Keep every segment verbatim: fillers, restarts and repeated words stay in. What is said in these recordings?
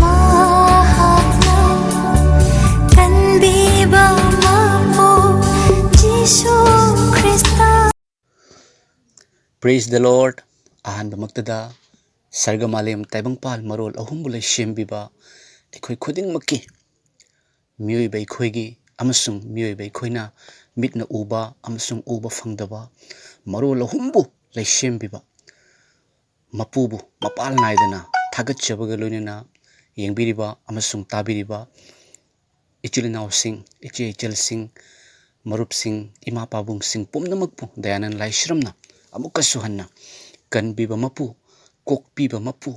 ꯃꯍꯥꯛꯅ ꯀꯟꯕꯤꯕ ꯃꯄꯨ Jesus Christ. Praise the Lord꯫ ꯑꯍꯥꯟꯕꯃꯛꯇꯗ ꯁꯔꯒ ꯃꯥꯂꯦꯝ ꯇꯥꯏꯕꯪꯄꯥꯜ ꯃꯔꯣꯜ ꯑꯍꯨꯝꯕꯨ ꯂꯩꯁꯦꯝꯕꯤꯕ ꯑꯩꯈꯣꯏ ꯈꯨꯗꯤꯡꯃꯛꯀꯤ, ꯃꯤꯑꯣꯏꯕ ꯑꯩꯈꯣꯏꯒꯤ ꯑꯃꯁꯨꯡ ꯃꯤꯑꯣꯏꯕ ꯑꯩꯈꯣꯏꯅ ꯃꯤꯠꯅ ꯎꯕ ꯑꯃꯁꯨꯡ ꯎꯕ ꯐꯪꯗꯕ ꯃꯔꯣꯜ ꯑꯍꯨꯝꯕꯨ ꯂꯩꯁꯦꯝꯕꯤꯕ ꯃꯄꯨꯕꯨ ꯃꯄꯥꯜ ꯅꯥꯏꯗꯅ ꯊꯥꯒꯠꯆꯕꯒ ꯂꯣꯏꯅꯅ ꯌꯦꯡꯕꯤꯔꯤꯕ ꯑꯃꯁꯨꯡ ꯇꯥꯕꯤꯔꯤꯕ ꯏꯆꯤꯜ ꯏꯅꯥꯎꯁꯤꯡ, ꯏꯆꯦ ꯏꯆꯜꯁꯤꯡ, ꯃꯔꯨꯞꯁꯤꯡ, ꯏꯃꯥ ꯄꯥꯕꯨꯡꯁꯤꯡ ꯄꯨꯝꯅꯃꯛꯄꯨ ꯗꯌꯥꯅꯟ ꯂꯥꯏꯁ꯭ꯔꯝꯅ ꯑꯃꯨꯛꯀꯁꯨ ꯍꯟꯅ ꯀꯟꯕꯤꯕ ꯃꯄꯨ, ꯀꯣꯛꯄꯤꯕ ꯃꯄꯨ,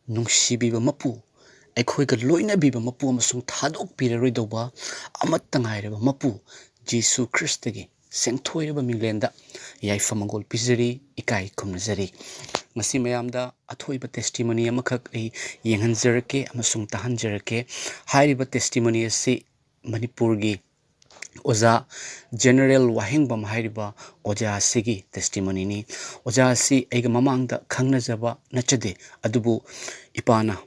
ꯅꯨꯡꯁꯤꯕꯤꯕ ꯃꯄꯨ, ꯑꯩꯈꯣꯏꯒ ꯂꯣꯏꯅꯕꯤꯕ ꯃꯄꯨ ꯑꯃꯁꯨꯡ ꯊꯥꯗꯣꯛꯄꯤꯔꯔꯣꯏꯗꯧꯕ ꯑꯃꯠꯇ ꯉꯥꯏꯔꯕ ꯃꯄꯨ ꯖꯤꯁꯨ ꯈ꯭ꯔꯤꯁꯇꯒꯤ ꯁꯦꯡꯊꯣꯏꯔꯕ ꯃꯤꯡꯂꯦꯟꯗ ꯌꯥꯏꯐ ꯃꯪꯒꯣꯜ ꯄꯤꯖꯔꯤ, ꯏꯀꯥꯏ ꯈꯨꯝꯅꯖꯔꯤ꯫ ꯉꯁꯤ ꯃꯌꯥꯝꯗ ꯑꯊꯣꯏꯕ testimony ꯑꯃꯈꯛ ꯑꯩ ꯌꯦꯡꯍꯟꯖꯔꯛꯀꯦ ꯑꯃꯁꯨꯡ ꯇꯥꯍꯟꯖꯔꯛꯀꯦ꯫ ꯍꯥꯏꯔꯤꯕ testimony ꯑꯁꯤ ꯃꯅꯤꯄꯨꯔꯒꯤ ꯑꯣꯖꯥ ꯖꯦꯅꯔꯦꯜ ꯋꯥꯍꯦꯡꯕꯝ ꯍꯥꯏꯔꯤꯕ ꯑꯣꯖꯥ ꯑꯁꯤꯒꯤ testimonyꯅꯤ꯫ ꯑꯣꯖꯥ ꯑꯁꯤ ꯑꯩꯒ ꯃꯃꯥꯡꯗ ꯈꯪꯅꯖꯕ ꯅꯠꯆꯗꯦ, ꯑꯗꯨꯕꯨ ꯏꯄꯥꯅ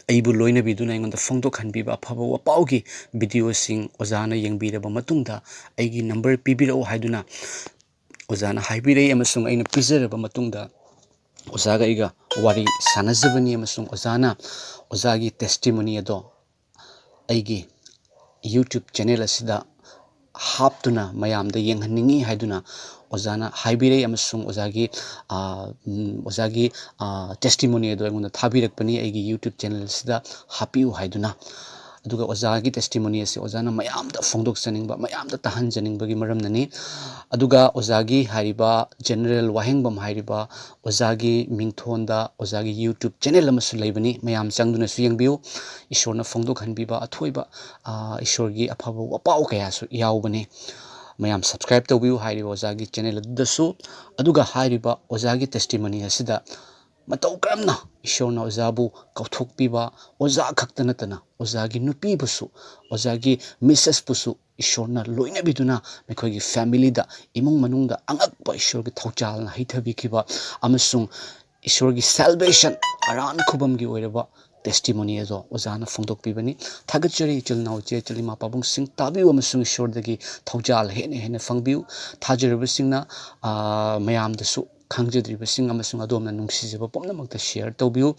ꯑꯩꯕꯨ ꯂꯣꯏꯅꯕꯤꯗꯨꯅ ꯑꯩꯉꯣꯟꯗ ꯐꯣꯡꯗꯣꯛꯍꯟꯕꯤꯕ ꯑꯐꯕ ꯋꯥꯄꯥꯎꯒꯤ videoꯁꯤꯡ ꯑꯣꯖꯥꯅ ꯌꯦꯡꯕꯤꯔꯕ ꯃꯇꯨꯡꯗ ꯑꯩꯒꯤ number ꯄꯤꯕꯤꯔꯛꯎ ꯍꯥꯏꯗꯨꯅ ꯑꯣꯖꯥꯅ ꯍꯥꯏꯕꯤꯔꯛꯏ, ꯑꯃꯁꯨꯡ ꯑꯩꯅ ꯄꯤꯖꯔꯕ ꯃꯇꯨꯡꯗ ꯑꯣꯖꯥꯒ ꯑꯩꯒ ꯋꯥꯔꯤ ꯁꯥꯟꯅꯖꯕꯅꯤ, ꯑꯃꯁꯨꯡ ꯑꯣꯖꯥꯅ ꯑꯣꯖꯥꯒꯤ testimony ꯑꯗꯣ ꯑꯩꯒꯤ YouTube channel ꯑꯁꯤꯗ ꯍꯥꯞꯇꯨꯅ ꯃꯌꯥꯝꯗ ꯌꯦꯡꯍꯟꯅꯤꯡꯏ ꯍꯥꯏꯗꯨꯅ ꯑꯣꯖꯥꯅ ꯍꯥꯏꯕꯤꯔꯛꯏ, ꯑꯃꯁꯨꯡ ꯑꯣꯖꯥꯒꯤ, ꯑ, ꯎꯝ, ꯑꯣꯖꯥꯒꯤ, ꯑ, testimony ꯑꯗꯣ ꯑꯩꯉꯣꯟꯗ ꯊꯥꯕꯤꯔꯛꯄꯅꯤ, ꯑꯩꯒꯤ YouTube channel ꯑꯁꯤꯗ ꯍꯥꯞꯄꯤꯌꯨ ꯍꯥꯏꯗꯨꯅ꯫ ꯑꯗꯨꯒ ꯑꯣꯖꯥꯒꯤ testimony ꯑꯁꯤ ꯑꯣꯖꯥꯅ ꯃꯌꯥꯝꯗ ꯐꯣꯡꯗꯣꯛꯆꯅꯤꯡꯕ, ꯃꯌꯥꯝꯗ ꯇꯥꯍꯟꯖꯅꯤꯡꯕꯒꯤ ꯃꯔꯝꯅꯅꯤ꯫ ꯑꯗꯨꯒ ꯑꯣꯖꯥꯒꯤ ꯍꯥꯏꯔꯤꯕ ꯖꯦꯅꯔꯦꯜ ꯋꯥꯍꯦꯡꯕꯝ ꯍꯥꯏꯔꯤꯕ ꯑꯣꯖꯥꯒꯤ ꯃꯤꯡꯊꯣꯟꯗ ꯑꯣꯖꯥꯒꯤ YouTube channel ꯑꯃꯁꯨ ꯂꯩꯕꯅꯤ, ꯃꯌꯥꯝ ꯆꯪꯗꯨꯅꯁꯨ ꯌꯦꯡꯕꯤꯌꯨ꯫ ꯏꯁꯣꯔꯅ ꯐꯣꯡꯗꯣꯛꯍꯟꯕꯤꯕ ꯑꯊꯣꯏꯕ, ꯑ, ꯏꯁꯣꯔꯒꯤ ꯑꯐꯕ ꯋꯥꯄꯥꯎ ꯀꯌꯥꯁꯨ ꯌꯥꯎꯕꯅꯤ꯫ ꯃꯌꯥꯝ subscribe ꯇꯧꯕꯤꯌꯨ ꯍꯥꯏꯔꯤꯕ ꯑꯣꯖꯥꯒꯤ channel ꯑꯗꯨꯗꯁꯨ꯫ ꯑꯗꯨꯒ ꯍꯥꯏꯔꯤꯕ ꯑꯣꯖꯥꯒꯤ testimony ꯑꯁꯤꯗ ꯃꯇꯧ ꯀꯔꯝꯅ ꯏꯁꯣꯔꯅ ꯑꯣꯖꯥꯕꯨ ꯀꯧꯊꯣꯛꯄꯤꯕ, ꯑꯣꯖꯥ ꯈꯛꯇ ꯅꯠꯇꯅ ꯑꯣꯖꯥꯒꯤ ꯅꯨꯄꯤꯕꯨꯁꯨ, ꯑꯣꯖꯥꯒꯤ ꯃꯤꯁꯦꯁꯄꯨꯁꯨ ꯏꯁꯣꯔꯅ ꯂꯣꯏꯅꯕꯤꯗꯨꯅ ꯃꯈꯣꯏꯒꯤ familyꯗ, ꯏꯃꯨꯡ ꯃꯅꯨꯡꯗ ꯑꯉꯛꯄ ꯏꯁꯣꯔꯒꯤ ꯊꯧꯖꯥꯜꯅ ꯍꯩꯊꯕꯤꯈꯤꯕ ꯑꯃꯁꯨꯡ ꯏꯁꯣꯔꯒꯤ salvation, ꯑꯔꯥꯟ ꯈꯨꯕꯝꯒꯤ ꯑꯣꯏꯔꯕ testimony ꯑꯗꯣ ꯑꯣꯖꯥꯅ ꯐꯣꯡꯗꯣꯛꯄꯤꯕꯅꯤ꯫ ꯊꯥꯒꯠꯆꯔꯤ ꯏꯆꯤꯜ ꯏꯅꯥꯎ, ꯏꯆꯦ ꯏꯆꯤꯜ, ꯏꯃꯥ ꯄꯥꯕꯨꯡꯁꯤꯡ, ꯇꯥꯕꯤꯌꯨ ꯑꯃꯁꯨꯡ ꯏꯁꯣꯔꯗꯒꯤ ꯊꯧꯖꯥꯜ ꯍꯦꯟꯅ ꯍꯦꯟꯅ ꯐꯪꯕꯤꯌꯨ꯫ ꯊꯥꯖꯔꯤꯕꯁꯤꯡꯅ, ꯑꯥ, ꯃꯌꯥꯝꯗꯁꯨ ꯈꯪꯖꯗ꯭ꯔꯤꯕꯁꯤꯡ ꯑꯃꯁꯨꯡ ꯑꯗꯣꯝꯅ ꯅꯨꯡꯁꯤꯖꯕ ꯄꯨꯝꯅꯃꯛꯇ share ꯇꯧꯕꯤꯌꯨ꯫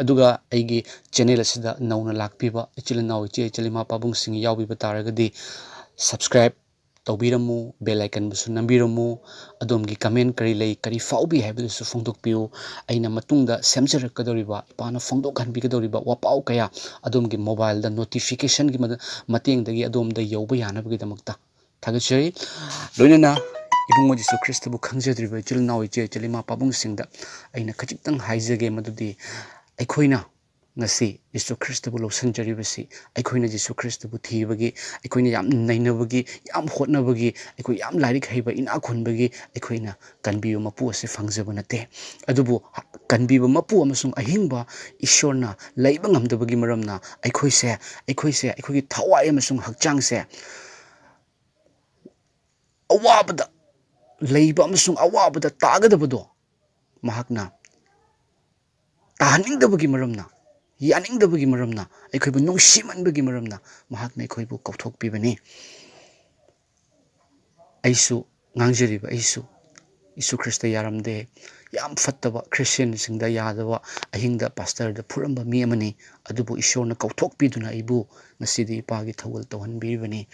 ꯑꯗꯨꯒ ꯑꯩꯒꯤ channel ꯑꯁꯤꯗ ꯅꯧꯅ ꯂꯥꯛꯄꯤꯕ ꯏꯆꯤꯜ ꯏꯅꯥꯎ, ꯏꯆꯦ ꯏꯆꯤꯜ, ꯏꯃꯥ ꯄꯥꯕꯨꯡꯁꯤꯡ ꯌꯥꯎꯕꯤꯕ ꯇꯥꯔꯒꯗꯤ subscribe ꯇꯧꯕꯤꯔꯝꯃꯨ, bell icon ꯕꯨꯁꯨ ꯅꯝꯕꯤꯔꯝꯃꯨ꯫ ꯑꯗꯣꯝꯒꯤ comment ꯀꯔꯤ ꯂꯩ, ꯀꯔꯤ ꯐꯥꯎꯕꯤ ꯍꯥꯏꯕꯗꯨꯁꯨ ꯐꯣꯡꯗꯣꯛꯄꯤꯌꯨ꯫ ꯑꯩꯅ ꯃꯇꯨꯡꯗ ꯁꯦꯝꯖꯔꯛꯀꯗꯧꯔꯤꯕ, ꯏꯄꯥꯅ ꯐꯣꯡꯗꯣꯛꯍꯟꯕꯤꯒꯗꯧꯔꯤꯕ ꯋꯥꯄꯥꯎ ꯀꯌꯥ ꯑꯗꯣꯝꯒꯤ mobile ꯗ notification ꯒꯤ ꯃꯇꯦꯡꯗꯒꯤ ꯑꯗꯣꯝꯗ ꯌꯧꯕ ꯌꯥꯅꯕꯒꯤꯗꯃꯛꯇ ꯊꯥꯒꯠꯆꯔꯤ꯫ ꯂꯣꯏꯅꯅ ꯏꯕꯨꯡꯉꯣ ꯖꯤꯁꯨ ꯈ꯭ꯔꯤꯁꯇꯕꯨ ꯈꯪꯖꯗ꯭ꯔꯤꯕ ꯏꯆꯤꯜ ꯏꯅꯥꯎ, ꯏꯆꯦ ꯏꯆꯤꯜ, ꯏꯃꯥ ꯄꯥꯕꯨꯡꯁꯤꯡꯗ ꯑꯩꯅ ꯈꯖꯤꯛꯇꯪ ꯍꯥꯏꯖꯒꯦ, ꯃꯗꯨꯗꯤ ꯑꯩꯈꯣꯏꯅ ꯉꯁꯤ ꯖꯤꯁꯨ ꯈ꯭ꯔꯤꯁꯇꯕꯨ ꯂꯧꯁꯤꯟꯖꯔꯤꯕꯁꯤ, ꯑꯩꯈꯣꯏꯅ ꯖꯤꯁꯨ ꯈ꯭ꯔꯤꯁꯇꯕꯨ ꯊꯤꯕꯒꯤ, ꯑꯩꯈꯣꯏꯅ ꯌꯥꯝ ꯅꯩꯅꯕꯒꯤ, ꯌꯥꯝ ꯍꯣꯠꯅꯕꯒꯤ, ꯑꯩꯈꯣꯏ ꯌꯥꯝ ꯂꯥꯏꯔꯤꯛ ꯍꯩꯕ, ꯏꯅꯥꯛ ꯈꯨꯟꯕꯒꯤ ꯑꯩꯈꯣꯏꯅ ꯀꯟꯕꯤꯕ ꯃꯄꯨ ꯑꯁꯤ ꯐꯪꯖꯕ ꯅꯠꯇꯦ꯫ ꯑꯗꯨꯕꯨ ꯀꯟꯕꯤꯕ ꯃꯄꯨ ꯑꯃꯁꯨꯡ ꯑꯍꯤꯡꯕ ꯏꯁꯣꯔꯅ ꯂꯩꯕ ꯉꯝꯗꯕꯒꯤ ꯃꯔꯝꯅ ꯑꯩꯈꯣꯏꯁꯦ, ꯑꯩꯈꯣꯏꯁꯦ, ꯑꯩꯈꯣꯏꯒꯤ ꯊꯋꯥꯏ ꯑꯃꯁꯨꯡ ꯍꯛꯆꯥꯡꯁꯦ ꯑꯋꯥꯕꯗ ꯂꯩꯕ ꯑꯃꯁꯨꯡ ꯑꯋꯥꯕꯗ ꯇꯥꯒꯗꯕꯗꯣ ꯃꯍꯥꯛꯅ ꯇꯥꯍꯟꯅꯤꯡꯗꯕꯒꯤ ꯃꯔꯝꯅ, ꯌꯥꯅꯤꯡꯗꯕꯒꯤ ꯃꯔꯝꯅ, ꯑꯩꯈꯣꯏꯕꯨ ꯅꯨꯡꯁꯤꯃꯟꯕꯒꯤ ꯃꯔꯝꯅ ꯃꯍꯥꯛꯅ ꯑꯩꯈꯣꯏꯕꯨ ꯀꯧꯊꯣꯛꯄꯤꯕꯅꯤ꯫ ꯑꯩꯁꯨ, ꯉꯥꯡꯖꯔꯤꯕ ꯑꯩꯁꯨ ꯖꯤꯁꯨ ꯈ꯭ꯔꯤꯁꯇ ꯌꯥꯔꯝꯗꯦ, ꯌꯥꯝ ꯐꯠꯇꯕ ꯈ꯭ꯔꯤꯁꯇꯤꯌꯥꯟꯁꯤꯡꯗ ꯌꯥꯗꯕ, ꯑꯍꯤꯡꯗ ꯄꯥꯁꯇꯔꯗ ꯐꯨꯔꯝꯕ ꯃꯤ ꯑꯃꯅꯤ꯫ ꯑꯗꯨꯕꯨ ꯏꯁꯣꯔꯅ ꯀꯧꯊꯣꯛꯄꯤꯗꯨꯅ ꯑꯩꯕꯨ ꯉꯁꯤꯗꯤ ꯏꯄꯥꯒꯤ ꯊꯧꯒꯜ ꯇꯧꯍꯟꯕꯤꯔꯤꯕꯅꯤ꯫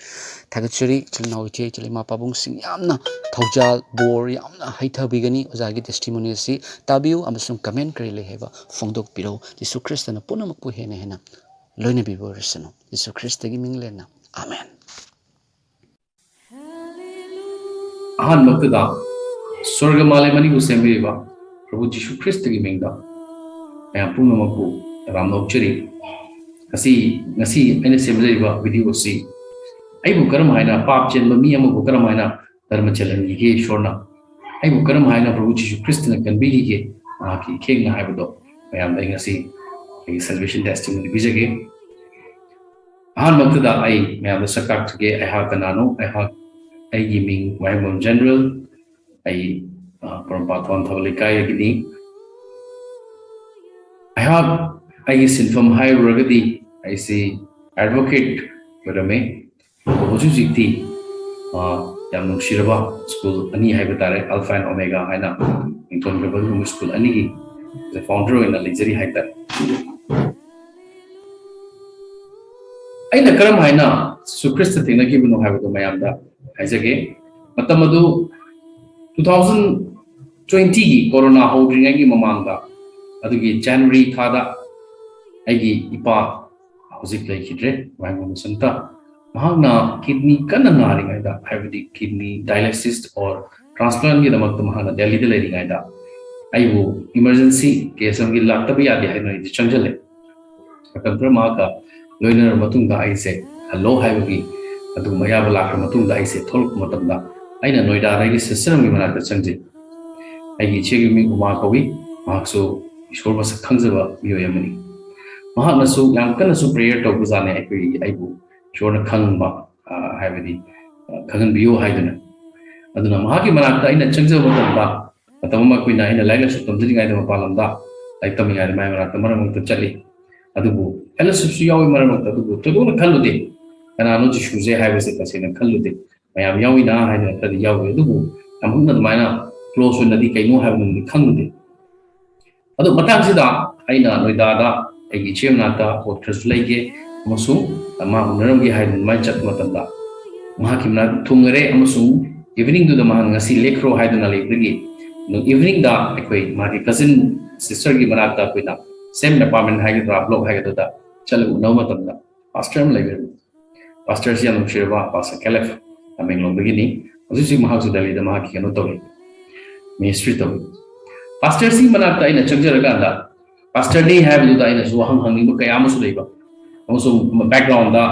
ꯊꯥꯒꯠꯆꯔꯤ ꯏꯆꯤꯜ ꯏꯅꯥꯎ, ꯏꯆꯦ ꯏꯆꯤꯜ, ꯏꯃꯥ ꯄꯥꯕꯨꯡꯁꯤꯡ ꯌꯥꯝꯅ ꯊꯧꯖꯥꯜ, ꯕꯣꯔ ꯌꯥꯝꯅ ꯍꯩꯊꯕꯤꯒꯅꯤ꯫ ꯑꯣꯖꯥꯒꯤ testimony ꯑꯁꯤ ꯇꯥꯕꯤꯌꯨ ꯑꯃꯁꯨꯡ comment ꯀꯔꯤ ꯂꯩ ꯍꯥꯏꯕ ꯐꯣꯡꯗꯣꯛꯄꯤꯔꯛꯎ꯫ ꯖꯤꯁꯨ ꯈ꯭ꯔꯤꯁꯇꯅ ꯄꯨꯝꯅꯃꯛꯄꯨ ꯍꯦꯟꯅ ꯍꯦꯟꯅ ꯂꯣꯏꯅꯕꯤꯕ ꯑꯣꯏꯔꯁꯅꯨ꯫ ꯖꯤꯁꯨ ꯈ꯭ꯔꯤꯁꯇꯒꯤ ꯃꯤꯡ ꯂꯦꯟꯅ, ꯑꯥꯃꯦꯟ꯫ ꯑꯍꯥꯟꯕꯃꯛꯇꯗ ꯁ꯭ꯋꯔꯒ ꯃꯥꯂꯦꯝ ꯑꯅꯤꯕꯨ ꯁꯦꯝꯕꯤꯔꯤꯕ ꯄ꯭ꯔꯚꯨ ꯖꯤꯁꯨ ꯈ꯭ꯔꯤꯁꯇꯒꯤ ꯃꯤꯡꯗ ꯃꯌꯥꯝ ꯄꯨꯝꯅꯃꯛꯄꯨ ꯇꯔꯥꯝꯅ ꯑꯣꯛꯆꯔꯤ꯫ ꯉꯁꯤ, ꯉꯁꯤ ꯑꯩꯅ ꯁꯦꯝꯖꯔꯤꯕ video ꯑꯁꯤ ꯑꯩꯕꯨ ꯀꯔꯝ ꯍꯥꯏꯅ, ꯄꯥꯞ ꯆꯦꯟꯕ ꯃꯤ ꯑꯃꯕꯨ ꯀꯔꯝ ꯍꯥꯏꯅ ꯙꯔꯃ ꯆꯦꯜꯍꯟꯈꯤꯒꯦ ꯏꯁꯣꯔꯅ, ꯑꯩꯕꯨ ꯀꯔꯝ ꯍꯥꯏꯅ ꯄ꯭ꯔꯚꯨ ꯖꯤꯁꯨ ꯈ꯭ꯔꯤꯁꯇꯅ ꯀꯟꯕꯤꯈꯤꯒꯦ ꯃꯍꯥꯛꯀꯤ ꯏꯈꯦꯡꯅ ꯍꯥꯏꯕꯗꯣ ꯃꯌꯥꯝꯗ ꯑꯩ ꯉꯁꯤ ꯑꯩꯒꯤ salvation testimony ꯄꯤꯖꯒꯦ꯫ ꯑꯍꯥꯟꯕꯃꯛꯇꯗ ꯑꯩ ꯃꯌꯥꯝꯗ ꯁꯛ ꯇꯥꯛꯆꯒꯦ꯫ ꯑꯩꯍꯥꯛ ꯀꯅꯥꯅꯣ? ꯑꯩꯍꯥꯛ, ꯑꯩꯒꯤ ꯃꯤꯡ ꯋꯥꯍꯦꯡꯕꯝ ꯖꯦꯅꯔꯦꯜ꯫ ꯑꯩ, ꯑ, ꯄꯣꯔꯣꯝꯄꯥꯠ ꯊꯣꯡ ꯊꯕ ꯂꯩꯀꯥꯏꯗꯒꯤꯅꯤ꯫ ꯑꯩꯍꯥꯛ ꯑꯩꯒꯤ ꯁꯤꯟꯐꯝ ꯍꯥꯏꯔꯨꯔꯒꯗꯤ ꯑꯩꯁꯤ ꯑꯦꯗꯚꯣꯀꯦꯠ ꯑꯣꯏꯔꯝꯃꯦ꯫ ꯑꯗꯨꯕꯨ ꯍꯧꯖꯤꯛ ꯍꯧꯖꯤꯛꯇꯤ, ꯑ, ꯌꯥꯝ ꯅꯨꯡꯁꯤꯔꯕ ꯁ꯭ꯀꯨꯜ ꯑꯅꯤ ꯍꯥꯏꯕ ꯇꯥꯔꯦ, ꯑꯜꯐꯥ ꯑꯦꯟ ꯑꯣꯃꯦꯒꯥ ꯍꯥꯏꯅ ꯃꯤꯡꯊꯣꯟꯈ꯭ꯔꯕ ꯑꯗꯨꯒꯨꯝꯕ ꯁ꯭ꯀꯨꯜ ꯑꯅꯤꯒꯤ ꯐꯥꯎꯟꯗꯔ ꯑꯣꯏꯅ ꯂꯩꯖꯔꯤ ꯍꯥꯏꯇꯥꯔꯦ꯫ ꯑꯩꯅ ꯀꯔꯝ ꯍꯥꯏꯅ ꯖꯤꯁꯨ ꯈ꯭ꯔꯤꯁꯇ ꯊꯦꯡꯅꯈꯤꯕꯅꯣ ꯍꯥꯏꯕꯗꯨ ꯃꯌꯥꯝꯗ ꯍꯥꯏꯖꯒꯦ꯫ ꯃꯇꯝ ꯑꯗꯨ ꯇꯨ ꯊꯥꯎꯖꯟ ꯇ꯭ꯋꯦꯟꯇꯤꯒꯤ ꯀꯣꯔꯣꯅꯥ ꯍꯧꯗ꯭ꯔꯤꯉꯩꯒꯤ ꯃꯃꯥꯡꯗ, ꯑꯗꯨꯒꯤ ꯖꯅꯋꯥꯔꯤ ꯊꯥꯗ ꯑꯩꯒꯤ ꯏꯄꯥ ꯍꯧꯖꯤꯛ ꯂꯩꯈꯤꯗ꯭ꯔꯦ, ꯋꯥꯍꯦꯡꯕꯝ ꯕꯁꯟꯇ꯫ ꯃꯍꯥꯛꯅ ꯀꯤꯗꯅꯤ ꯀꯟꯅ ꯅꯥꯔꯤꯉꯩꯗ, ꯍꯥꯏꯕꯗꯤ ꯀꯤꯗꯅꯤ ꯗꯥꯏꯂꯥꯏꯁꯤꯁ ꯑꯣꯔ ꯇ꯭ꯔꯥꯟꯁꯄ꯭ꯂꯥꯟꯒꯤꯗꯃꯛꯇ ꯃꯍꯥꯛꯅ ꯗꯦꯜꯂꯤꯗ ꯂꯩꯔꯤꯉꯩꯗ, ꯑꯩꯕꯨ ꯏꯃꯔꯖꯦꯟꯁꯤ ꯀꯦꯁ ꯑꯃꯒꯤ ꯂꯥꯛꯇꯕ ꯌꯥꯗꯦ ꯍꯥꯏꯗꯨꯅ ꯑꯩꯗꯤ ꯆꯪꯁꯤꯜꯂꯦ꯫ ꯃꯇꯝ ꯈꯔ ꯃꯍꯥꯛꯀ ꯂꯣꯏꯅꯔꯕ ꯃꯇꯨꯡꯗ ꯑꯩꯁꯦ ꯍꯜꯂꯣ ꯍꯥꯏꯕꯒꯤ ꯑꯗꯨꯒꯨꯝꯕ ꯑꯌꯥꯕ ꯂꯥꯛꯈ꯭ꯔ ꯃꯇꯨꯡꯗ ꯑꯩꯁꯦ ꯊꯣꯛꯂꯛꯄ ꯃꯇꯝꯗ ꯑꯩꯅ ꯅꯣꯏꯗꯥꯗ ꯑꯩꯒꯤ ꯁꯤꯁꯇꯔ ꯑꯃꯒꯤ ꯃꯅꯥꯛꯇ ꯆꯪꯖꯩ꯫ ꯑꯩꯒꯤ ꯏꯆꯦꯒꯤ ꯃꯤꯡ ꯎꯃꯥ ꯀꯧꯏ꯫ ꯃꯍꯥꯛꯁꯨ ꯏꯁꯣꯔ ꯃꯁꯛ ꯈꯪꯖꯕ ꯃꯤꯑꯣꯏ ꯑꯃꯅꯤ꯫ ꯃꯍꯥꯛꯅꯁꯨ ꯌꯥꯝ ꯀꯟꯅꯁꯨ ꯄ꯭ꯔꯦꯌꯔ ꯇꯧꯕꯖꯥꯠꯅꯤ, ꯑꯩꯈꯣꯏꯒꯤ, ꯑꯩꯕꯨ ꯏꯁꯣꯔꯅ ꯈꯪꯕ, ꯑ, ꯍꯥꯏꯕꯗꯤ, ꯑ, ꯈꯪꯍꯟꯕꯤꯌꯨ ꯍꯥꯏꯗꯨꯅ꯫ ꯑꯗꯨꯅ ꯃꯍꯥꯛꯀꯤ ꯃꯅꯥꯛꯇ ꯑꯩꯅ ꯆꯪꯖꯕ ꯃꯇꯝꯗ, ꯃꯇꯝ ꯑꯃ ꯑꯩꯈꯣꯏꯅ, ꯑꯩꯅ ꯂꯥꯏꯔꯤꯛ ꯂꯥꯏꯁꯨ ꯇꯝꯖꯔꯤꯉꯩꯗ ꯃꯄꯥꯟ ꯂꯝꯗ ꯂꯥꯏꯔꯤꯛ ꯇꯝꯃꯤꯉꯩꯗ ꯃꯥꯏ ꯃꯅꯥꯛꯇ ꯃꯔꯛ ꯃꯔꯛꯇ ꯆꯠꯂꯤ꯫ ꯑꯗꯨꯕꯨ ꯐꯦꯂꯣꯁꯤꯞꯁꯨ ꯌꯥꯎꯏ ꯃꯔꯛ ꯃꯔꯛꯇ, ꯑꯗꯨꯕꯨ ꯊꯣꯏꯗꯣꯛꯅ ꯈꯜꯂꯨꯗꯦ꯫ ꯀꯅꯥꯅꯣ ꯖꯤꯁꯨꯁꯦ ꯍꯥꯏꯕꯁꯦ ꯇꯁꯦꯡꯅ ꯈꯜꯂꯨꯗꯦ꯫ ꯃꯌꯥꯝ ꯌꯥꯎꯏꯅ ꯍꯥꯏꯗꯅ ꯈꯔꯗꯤ ꯌꯥꯎꯏ, ꯑꯗꯨꯕꯨ ꯌꯥꯝ ꯍꯛꯅ ꯑꯗꯨꯃꯥꯏꯅ ꯀ꯭ꯂꯣꯁ ꯑꯣꯏꯅꯗꯤ ꯀꯩꯅꯣ ꯍꯥꯏꯕꯗꯨꯃꯗꯤ ꯈꯪꯂꯨꯗꯦ꯫ ꯑꯗꯣ ꯃꯇꯥꯡꯁꯤꯗ ꯑꯩꯅ ꯅꯣꯏꯗꯥꯗ ꯑꯩꯒꯤ ꯏꯆꯦ ꯃꯅꯥꯛꯇ ꯄꯣꯠ ꯈꯔꯁꯨ ꯂꯩꯒꯦ ꯑꯃꯁꯨꯡ ꯃꯥ ꯎꯅꯔꯝꯒꯦ ꯍꯥꯏꯗꯨꯅ ꯑꯗꯨꯃꯥꯏꯅ ꯆꯠꯄ ꯃꯇꯝꯗ, ꯃꯍꯥꯛꯀꯤ ꯃꯅꯥꯛꯇ ꯊꯨꯡꯉꯔꯦ ꯑꯃꯁꯨꯡ ꯏꯚꯤꯅꯤꯡꯗꯨꯗ ꯃꯍꯥꯛꯅ "ꯉꯁꯤ ꯂꯦꯛꯈ꯭ꯔꯣ" ꯍꯥꯏꯗꯨꯅ ꯂꯩꯕꯗꯒꯤ, ꯏꯚꯤꯅꯤꯡꯗ ꯑꯩꯈꯣꯏ ꯃꯥꯒꯤ ꯀꯖꯤꯟ ꯁꯤꯁꯇꯔꯒꯤ ꯃꯅꯥꯛꯇ ꯑꯩꯈꯣꯏꯅ ꯁꯦꯝ ꯑꯦꯄꯥꯔꯠꯃꯦꯟ ꯍꯥꯏꯒꯗ꯭ꯔꯥ, ꯕ꯭ꯂꯣꯛ ꯍꯥꯏꯒꯗ꯭ꯔꯥ, ꯆꯠꯂꯒ ꯎꯅꯕ ꯃꯇꯝꯗ ꯄꯥꯁꯇꯔ ꯑꯃ ꯂꯩꯕꯤꯔꯝꯃꯤ꯫ ꯄꯥꯁꯇꯔꯁꯤ ꯌꯥꯝ ꯅꯨꯡꯁꯤꯔꯕ ꯄꯥꯁꯇꯔ ꯀꯦꯂꯦꯐ, ꯇꯃꯦꯡꯂꯣꯡꯗꯒꯤꯅꯤ꯫ ꯍꯧꯖꯤꯛ ꯍꯧꯖꯤꯛ ꯃꯍꯥꯛꯁꯨ ꯗꯦꯜꯂꯤꯗ ꯃꯍꯥꯛꯀꯤ ꯀꯩꯅꯣ ꯇꯧꯔꯤ, ꯃꯤꯅꯤꯁꯇ꯭ꯔꯤ ꯇꯧꯔꯤ꯫ ꯄꯥꯁꯇꯔꯁꯤ ꯃꯅꯥꯛꯇ ꯑꯩꯅ ꯆꯪꯖꯔꯀꯥꯟꯗ, ꯄꯥꯁꯇꯔꯅꯤ ꯍꯥꯏꯕꯗꯨꯗ ꯑꯩꯅꯁꯨ ꯋꯥꯍꯪ ꯍꯪꯅꯤꯡꯕ ꯀꯌꯥ ꯑꯃꯁꯨ ꯂꯩꯕ, ꯑꯃꯁꯨꯡ ꯕꯦꯛꯒ꯭ꯔꯥꯎꯟꯗ,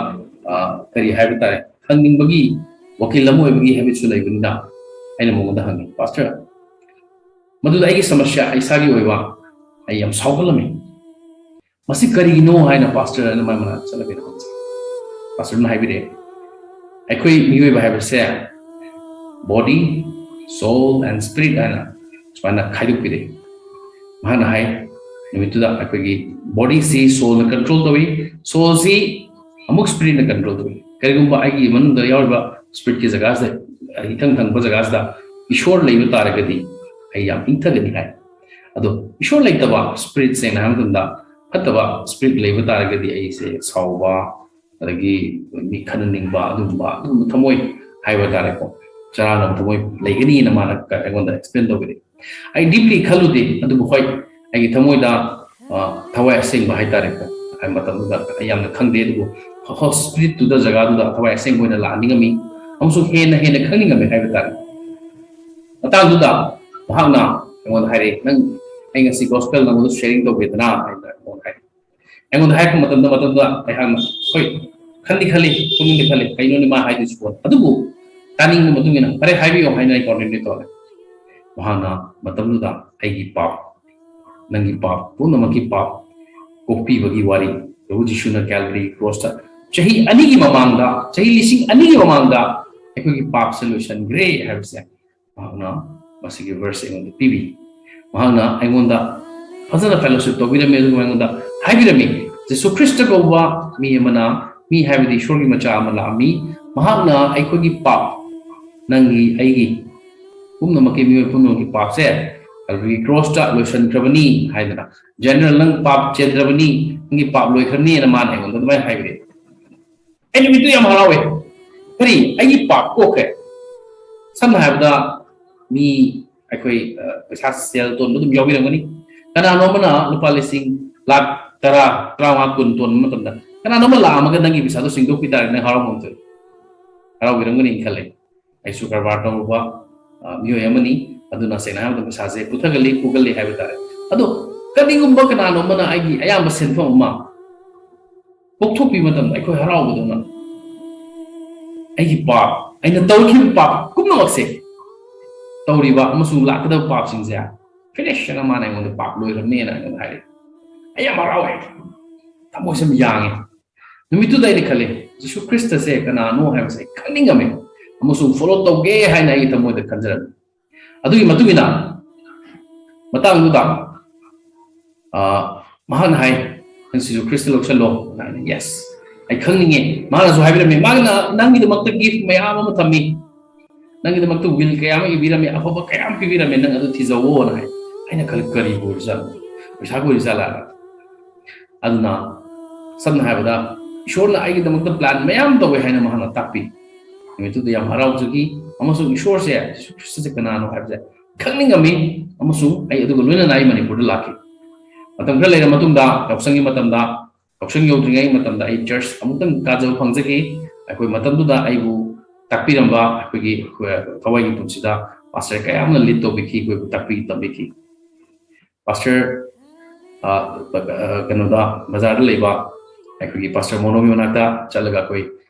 ꯑ, ꯀꯔꯤ ꯍꯥꯏꯕ ꯇꯥꯔꯦ, ꯍꯪꯅꯤꯡꯕꯒꯤ, ꯋꯀꯤꯜ ꯑꯃ ꯑꯣꯏꯕꯒꯤ ꯍꯦꯕꯤꯠꯁꯨ ꯂꯩꯕꯅꯤꯅ, ꯑꯩꯅ ꯃꯉꯣꯟꯗ ꯍꯪꯉꯤ, "ꯄꯥꯁꯇꯔ, ꯃꯗꯨꯗ ꯑꯩꯒꯤ ꯁꯃꯁ꯭ꯌꯥ, ꯑꯩ ꯏꯁꯥꯒꯤ ꯑꯣꯏꯕ, ꯑꯩ ꯌꯥꯝ ꯁꯥꯎꯒꯠꯂꯝꯃꯤ꯫ ꯃꯁꯤ ꯀꯔꯤꯒꯤꯅꯣ?" ꯍꯥꯏꯅ ꯄꯥꯁꯇꯔ ꯑꯗꯨꯃꯥꯏꯅ ꯃꯅꯥꯛ ꯆꯠꯂꯒ ꯍꯪꯖꯩ꯫ ꯄꯥꯁꯇꯔꯅ ꯍꯥꯏꯕꯤꯔꯛꯑꯦ, "ꯑꯩꯈꯣꯏ ꯃꯤꯑꯣꯏꯕ ꯍꯥꯏꯕꯁꯦ body, soul and spirit ꯍꯥꯏꯅ ꯁꯨꯃꯥꯏꯅ ꯈꯥꯏꯗꯣꯛꯄꯤꯔꯛꯑꯦ꯫" ꯃꯍꯥꯛꯅ ꯍꯥꯏ, ꯅꯨꯃꯤꯠꯇꯨꯗ ꯑꯩꯈꯣꯏꯒꯤ ꯕꯣꯗꯤꯁꯤ ꯁꯣꯜꯅ ꯀꯟꯇ꯭ꯔꯣꯜ ꯇꯧꯏ, ꯁꯣꯜꯁꯤ ꯑꯃꯨꯛ ꯁ꯭ꯄꯤꯔꯤꯠꯅ ꯀꯟꯇ꯭ꯔꯣꯜ ꯇꯧꯏ꯫ ꯀꯔꯤꯒꯨꯝꯕ ꯑꯩꯒꯤ ꯃꯅꯨꯡꯗ ꯌꯥꯎꯔꯤꯕ ꯁ꯭ꯄꯤꯔꯤꯠꯀꯤ ꯖꯒꯥꯁꯤꯗ, ꯏꯊꯪ ꯊꯪꯕ ꯖꯒꯥꯁꯤꯗ ꯏꯁꯣꯔ ꯂꯩꯕ ꯇꯥꯔꯒꯗꯤ ꯑꯩ ꯌꯥꯝ ꯏꯪꯊꯒꯅꯤ ꯍꯥꯏ꯫ ꯑꯗꯣ ꯏꯁꯣꯔ ꯂꯩꯇꯕ ꯁ꯭ꯄꯤꯔꯤꯠ, ꯁꯦꯡꯅ ꯍꯥꯏꯕ ꯃꯇꯝꯗ ꯐꯠꯇꯕ ꯁ꯭ꯄꯤꯔꯤꯠ ꯂꯩꯕ ꯇꯥꯔꯒꯗꯤ ꯑꯩꯁꯦ ꯁꯥꯎꯕ, ꯑꯗꯒꯤ ꯃꯤ ꯈꯠꯅꯅꯤꯡꯕ, ꯑꯗꯨꯒꯨꯝꯕ ꯑꯗꯨꯒꯨꯝꯕ ꯊꯃꯣꯏ ꯍꯥꯏꯕ ꯇꯥꯔꯦꯀꯣ, ꯆꯔꯥꯡꯅꯕ ꯊꯃꯣꯏ ꯂꯩꯒꯅꯤꯅ ꯃꯥꯅ ꯑꯩꯉꯣꯟꯗ ꯑꯦꯛꯁꯄ꯭ꯂꯦꯟ ꯇꯧꯕꯤꯔꯛꯏ꯫ ꯑꯩ ꯗꯤꯞꯂꯤ ꯈꯜꯂꯨꯗꯦ, ꯑꯗꯨꯕꯨ ꯍꯣꯏ, ꯑꯩꯒꯤ ꯊꯃꯣꯏꯗ, ꯑ, ꯊꯋꯥꯏ ꯑꯁꯦꯡꯕ ꯍꯥꯏꯇꯥꯔꯦꯀꯣ, ꯍꯥꯏ ꯃꯇꯝꯗꯨꯗ ꯑꯩ ꯌꯥꯝꯅ ꯈꯪꯗꯦ, ꯑꯗꯨꯕꯨ ꯍꯣ-, ꯁ꯭ꯄꯤꯔꯤꯠꯇꯨꯗ, ꯖꯒꯥꯗꯨꯗ ꯊꯋꯥꯏ ꯑꯁꯦꯡꯕ ꯑꯣꯏꯅ ꯂꯥꯛꯍꯟꯅꯤꯡꯉꯝꯃꯤ, ꯑꯃꯁꯨꯡ ꯍꯦꯟꯅ ꯍꯦꯟꯅ ꯈꯪꯅꯤꯡꯉꯝꯃꯤ ꯍꯥꯏꯕ ꯇꯥꯔꯦ꯫ ꯃꯇꯥꯡꯗꯨꯗ ꯃꯍꯥꯛꯅ ꯑꯩꯉꯣꯟꯗ ꯍꯥꯏꯔꯛꯏ, "ꯅꯪ, ꯑꯩ ꯉꯁꯤ ꯒꯣꯁꯄꯦꯜ ꯅꯉꯣꯟꯗ ꯁꯦꯌꯔꯤꯡ ꯇꯧꯒꯦꯗꯅ?" ꯍꯥꯏꯅ ꯑꯩꯉꯣꯟꯗ ꯍꯥꯏꯔꯛꯏ꯫ ꯑꯩꯉꯣꯟꯗ ꯍꯥꯏꯔꯛꯄ ꯃꯇꯝꯗ, ꯃꯇꯝꯗꯨꯗ ꯑꯩꯍꯥꯛꯅ, "ꯍꯣꯏ, ꯈꯟꯗꯤ ꯈꯜꯂꯤ, ꯄꯨꯛꯅꯤꯡꯗꯤ ꯈꯜꯂꯤ, ꯀꯩꯅꯣꯅꯦ ꯃꯥ ꯍꯥꯏꯗꯣꯏꯁꯤꯕꯣ?" ꯑꯗꯨꯕꯨ ꯇꯥꯅꯤꯡꯕ ꯃꯇꯨꯡ ꯏꯟꯅ, "ꯐꯔꯦ, ꯍꯥꯏꯕꯤꯌꯣ" ꯍꯥꯏꯅ ꯑꯩ ꯀꯣꯑꯣꯔꯗꯤꯅꯦꯠ ꯇꯧꯔꯦ꯫ ꯃꯍꯥꯛꯅ ꯃꯇꯝꯗꯨꯗ ꯑꯩꯒꯤ ꯄꯥꯞ, ꯅꯪꯒꯤ ꯄꯥꯞ, ꯄꯨꯝꯅꯃꯛꯀꯤ ꯄꯥꯞ ꯀꯣꯛꯄꯤꯕꯒꯤ ꯋꯥꯔꯤ, ꯄ꯭ꯔꯚꯨ ꯖꯤꯁꯨꯅ ꯀꯦꯜꯕꯔꯤ ꯀ꯭ꯔꯣꯁꯇ ꯆꯍꯤ ꯑꯅꯤꯒꯤ ꯃꯃꯥꯡꯗ, ꯆꯍꯤ ꯂꯤꯁꯤꯡ ꯑꯅꯤꯒꯤ ꯃꯃꯥꯡꯗ ꯑꯩꯈꯣꯏꯒꯤ ꯄꯥꯞꯁꯦ ꯂꯣꯏꯁꯤꯟꯈ꯭ꯔꯦ ꯍꯥꯏꯕꯁꯦ ꯃꯍꯥꯛꯅ ꯃꯁꯤꯒꯤ ꯚꯔꯁ ꯑꯩꯉꯣꯟꯗ ꯄꯤꯕꯤ꯫ ꯃꯍꯥꯛꯅ ꯑꯩꯉꯣꯟꯗ ꯐꯖꯅ ꯐꯦꯂꯣꯁꯤꯞ ꯇꯧꯕꯤꯔꯝꯃꯤ, ꯑꯗꯨꯒ ꯑꯩꯉꯣꯟꯗ ꯍꯥꯏꯕꯤꯔꯝꯃꯤ, "ꯖꯤꯁꯨ ꯈ꯭ꯔꯤꯁꯇ ꯀꯧꯕ ꯃꯤ ꯑꯃꯅ, ꯃꯤ ꯍꯥꯏꯕꯗꯤ ꯏꯁꯣꯔꯒꯤ ꯃꯆꯥ ꯑꯃ ꯂꯥꯛꯑꯝꯃꯤ, ꯃꯍꯥꯛꯅ ꯑꯩꯈꯣꯏꯒꯤ ꯄꯥꯞ, ꯅꯪꯒꯤ, ꯑꯩꯒꯤ, ꯄꯨꯝꯅꯃꯛꯀꯤ, ꯃꯤꯑꯣꯏ ꯄꯨꯝꯅꯃꯛꯀꯤ ꯄꯥꯞꯁꯦ ꯀꯦꯜꯕꯔꯤ ꯀ꯭ꯔꯣꯁꯇ ꯂꯣꯏꯁꯤꯟꯈ꯭ꯔꯕꯅꯤ" ꯍꯥꯏꯗꯅ, "ꯖꯦꯅꯔꯦꯜ, ꯅꯪ ꯄꯥꯞ ꯆꯦꯟꯗ꯭ꯔꯕꯅꯤ, ꯅꯪꯒꯤ ꯄꯥꯞ ꯂꯣꯏꯈ꯭ꯔꯅꯤꯅ" ꯃꯥꯅ ꯑꯩꯉꯣꯟꯗ ꯑꯗꯨꯃꯥꯏꯅ ꯍꯥꯏꯕꯤꯔꯛꯑꯦ꯫ ꯑꯩ ꯅꯨꯃꯤꯠꯇꯨ ꯌꯥꯝ ꯍꯔꯥꯎꯋꯦ꯫ ꯀꯔꯤ? ꯑꯩꯒꯤ ꯄꯥꯞ ꯀꯣꯛꯈ꯭ꯔꯦ꯫ ꯁꯝꯅ ꯍꯥꯏꯔꯕꯗ, ꯃꯤ ꯑꯩꯈꯣꯏ, ꯑ, ꯄꯩꯁꯥ ꯁꯦꯜ ꯇꯣꯟꯕ ꯑꯗꯨꯝ ꯌꯥꯎꯕꯤꯔꯝꯒꯅꯤ꯫ ꯀꯅꯥꯅꯣ ꯑꯃꯅ ꯂꯨꯄꯥ ꯂꯤꯁꯤꯡ, ꯂꯥꯛ ꯇꯔꯥ, ꯇꯔꯥꯃꯉꯥ, ꯀꯨꯟ ꯇꯣꯟꯕ ꯃꯇꯝꯗ ꯀꯅꯥꯅꯣ ꯑꯃ ꯂꯥꯛꯑꯝꯃꯒ ꯅꯪꯒꯤ ꯄꯩꯁꯥꯗꯣ ꯁꯤꯡꯗꯣꯛꯄꯤ ꯇꯥꯔꯗꯤ ꯅꯪ ꯍꯔꯥꯎꯕ ꯉꯝꯗꯣꯏ? ꯍꯔꯥꯎꯕꯤꯔꯝꯒꯅꯤ ꯈꯜꯂꯦ꯫ ꯑꯩꯁꯨ ꯀꯔꯕꯥꯔ ꯇꯧꯔꯨꯕ, ꯑ, ꯃꯤꯑꯣꯏ ꯑꯃꯅꯤ꯫ ꯑꯗꯨꯅ ꯁꯦꯡꯅ ꯍꯥꯏꯔꯕꯗ ꯄꯩꯁꯥꯁꯦ ꯄꯨꯊꯒꯜꯂꯤ, ꯄꯨꯒꯜꯂꯤ ꯍꯥꯏꯕ ꯇꯥꯔꯦ꯫ ꯑꯗꯣ ꯀꯔꯤꯒꯨꯝꯕ ꯀꯅꯥꯅꯣ ꯑꯃꯅ ꯑꯩꯒꯤ ꯑꯌꯥꯝꯕ ꯁꯦꯟꯐꯝ ꯑꯃ ꯀꯣꯛꯊꯣꯛꯄꯤꯕ ꯃꯇꯝꯗ ꯑꯩꯈꯣꯏ ꯍꯔꯥꯎꯕꯗꯧꯅ ꯑꯩꯒꯤ ꯄꯥꯞ, ꯑꯩꯅ ꯇꯧꯈꯤꯕ ꯄꯥꯞ ꯄꯨꯝꯅꯃꯛꯁꯦ, ꯇꯧꯔꯤꯕ ꯑꯃꯁꯨꯡ ꯂꯥꯛꯀꯗꯕ ꯄꯥꯞꯁꯤꯡꯁꯦ ꯐꯤꯅꯤꯁ ꯍꯥꯏꯅ ꯃꯥꯅ ꯑꯩꯉꯣꯟꯗ ꯄꯥꯞ ꯂꯣꯏꯈ꯭ꯔꯕꯅꯦꯅ ꯑꯩꯉꯣꯟꯗ ꯍꯥꯏꯔꯛꯑꯦ꯫ ꯑꯩ ꯌꯥꯝ ꯍꯔꯥꯎꯋꯦ, ꯊꯃꯣꯏꯁꯦ ꯌꯥꯝ ꯌꯥꯡꯉꯦ꯫ ꯅꯨꯃꯤꯠꯇꯨꯗ ꯑꯩꯅ ꯈꯜꯂꯤ, "ꯖꯤꯁꯨ ꯈ꯭ꯔꯤꯁꯇꯁꯦ ꯀꯅꯥꯅꯣ ꯍꯥꯏꯕꯁꯦ ꯑꯩ ꯈꯪꯅꯤꯡꯉꯝꯃꯦ ꯑꯃꯁꯨꯡ ꯐꯣꯂꯣ ꯇꯧꯒꯦ" ꯍꯥꯏꯅ ꯑꯩꯒꯤ ꯊꯃꯣꯏꯗ ꯈꯟꯖꯔꯝꯃꯤ꯫ ꯑꯗꯨꯒꯤ ꯃꯇꯨꯡ ꯏꯟꯅ ꯃꯇꯥꯡꯗꯨꯗ ꯑ, ꯃꯍꯥꯛꯅ ꯍꯥꯏ, "ꯅꯪ ꯁꯤꯁꯨ ꯈ꯭ꯔꯤꯁꯇ ꯂꯧꯁꯜꯂꯣ" ꯍꯥꯏꯅ꯫ "Yes, ꯑꯩ ꯈꯪꯅꯤꯡꯉꯦ"꯫ ꯃꯥꯅꯁꯨ ꯍꯥꯏꯕꯤꯔꯝꯃꯤ, "ꯃꯥꯅ ꯅꯪꯒꯤꯗꯃꯛꯇ ꯒꯤꯐ ꯃꯌꯥꯝ ꯑꯃ ꯊꯝꯃꯤ, ꯅꯪꯒꯤꯗꯃꯛꯇ ꯋꯤꯜ ꯀꯌꯥ ꯑꯃ ꯏꯕꯤꯔꯝꯃꯤ, ꯑꯐꯕ ꯀꯌꯥ ꯑꯃ ꯄꯤꯕꯤꯔꯝꯃꯤ, ꯅꯪ ꯑꯗꯨ ꯊꯤꯖꯧꯋꯣꯅ" ꯍꯥꯏ꯫ ꯑꯩꯅ ꯈꯜꯂꯤ, "ꯀꯔꯤꯕꯨ ꯑꯣꯏꯔꯖꯥꯠꯅꯣ? ꯄꯩꯁꯥꯕꯨ ꯑꯣꯏꯔꯖꯥꯠꯂꯥ?" ꯑꯗꯨꯅ ꯁꯝꯅ ꯍꯥꯏꯔꯕꯗ, ꯏꯁꯣꯔꯅ ꯑꯩꯒꯤꯗꯃꯛꯇ ꯄ꯭ꯂꯥꯟ ꯃꯌꯥꯝ ꯇꯧꯋꯦ ꯍꯥꯏꯅ ꯃꯍꯥꯛꯅ ꯇꯥꯛꯄꯤ꯫ ꯅꯨꯃꯤꯠꯇꯨꯗ ꯌꯥꯝ ꯍꯔꯥꯎꯖꯈꯤ, ꯑꯃꯁꯨꯡ ꯏꯁꯣꯔꯁꯦ, ꯖꯤꯁꯨ ꯈ꯭ꯔꯤꯁꯇꯁꯦ ꯀꯅꯥꯅꯣ ꯍꯥꯏꯕꯁꯦ ꯈꯪꯅꯤꯡꯉꯝꯃꯤ꯫ ꯑꯃꯁꯨꯡ ꯑꯩ ꯑꯗꯨꯒ ꯂꯣꯏꯅꯅ ꯑꯩ ꯃꯅꯤꯄꯨꯔꯗ ꯂꯥꯛꯈꯤ꯫ ꯃꯇꯝ ꯈꯔ ꯂꯩꯔ ꯃꯇꯨꯡꯗ, ꯌꯥꯎꯁꯪꯒꯤ ꯃꯇꯝꯗ, ꯌꯥꯎꯁꯪ ꯌꯧꯗ꯭ꯔꯤꯉꯩ ꯃꯇꯝꯗ ꯑꯩ ꯆꯔꯆ ꯑꯃꯨꯛꯇꯪ ꯀꯥꯖꯕ ꯐꯪꯖꯈꯤ꯫ ꯑꯩꯈꯣꯏ ꯃꯇꯝꯗꯨꯗ ꯑꯩꯕꯨ ꯇꯥꯛꯄꯤꯔꯝꯕ ꯑꯩꯈꯣꯏꯒꯤ, ꯑꯩꯈꯣꯏ ꯊꯋꯥꯏꯒꯤ ꯄꯨꯟꯁꯤꯗ ꯄꯥꯁꯇꯔ ꯀꯌꯥ ꯑꯃꯅ ꯂꯤꯗ ꯇꯧꯕꯤꯈꯤ, ꯑꯩꯈꯣꯏꯕꯨ ꯇꯥꯛꯄꯤ ꯇꯝꯕꯤꯈꯤ꯫ ꯄꯥꯁꯇꯔ, ꯑ, ꯑ, ꯀꯩꯅꯣꯗ, ꯕꯖꯥꯔꯗ ꯂꯩꯕ ꯑꯩꯈꯣꯏꯒꯤ ꯄꯥꯁꯇꯔ ꯃꯣꯅꯣꯒꯤ ꯃꯅꯥꯛꯇ ꯆꯠꯂꯒ ꯑꯩꯈꯣꯏ,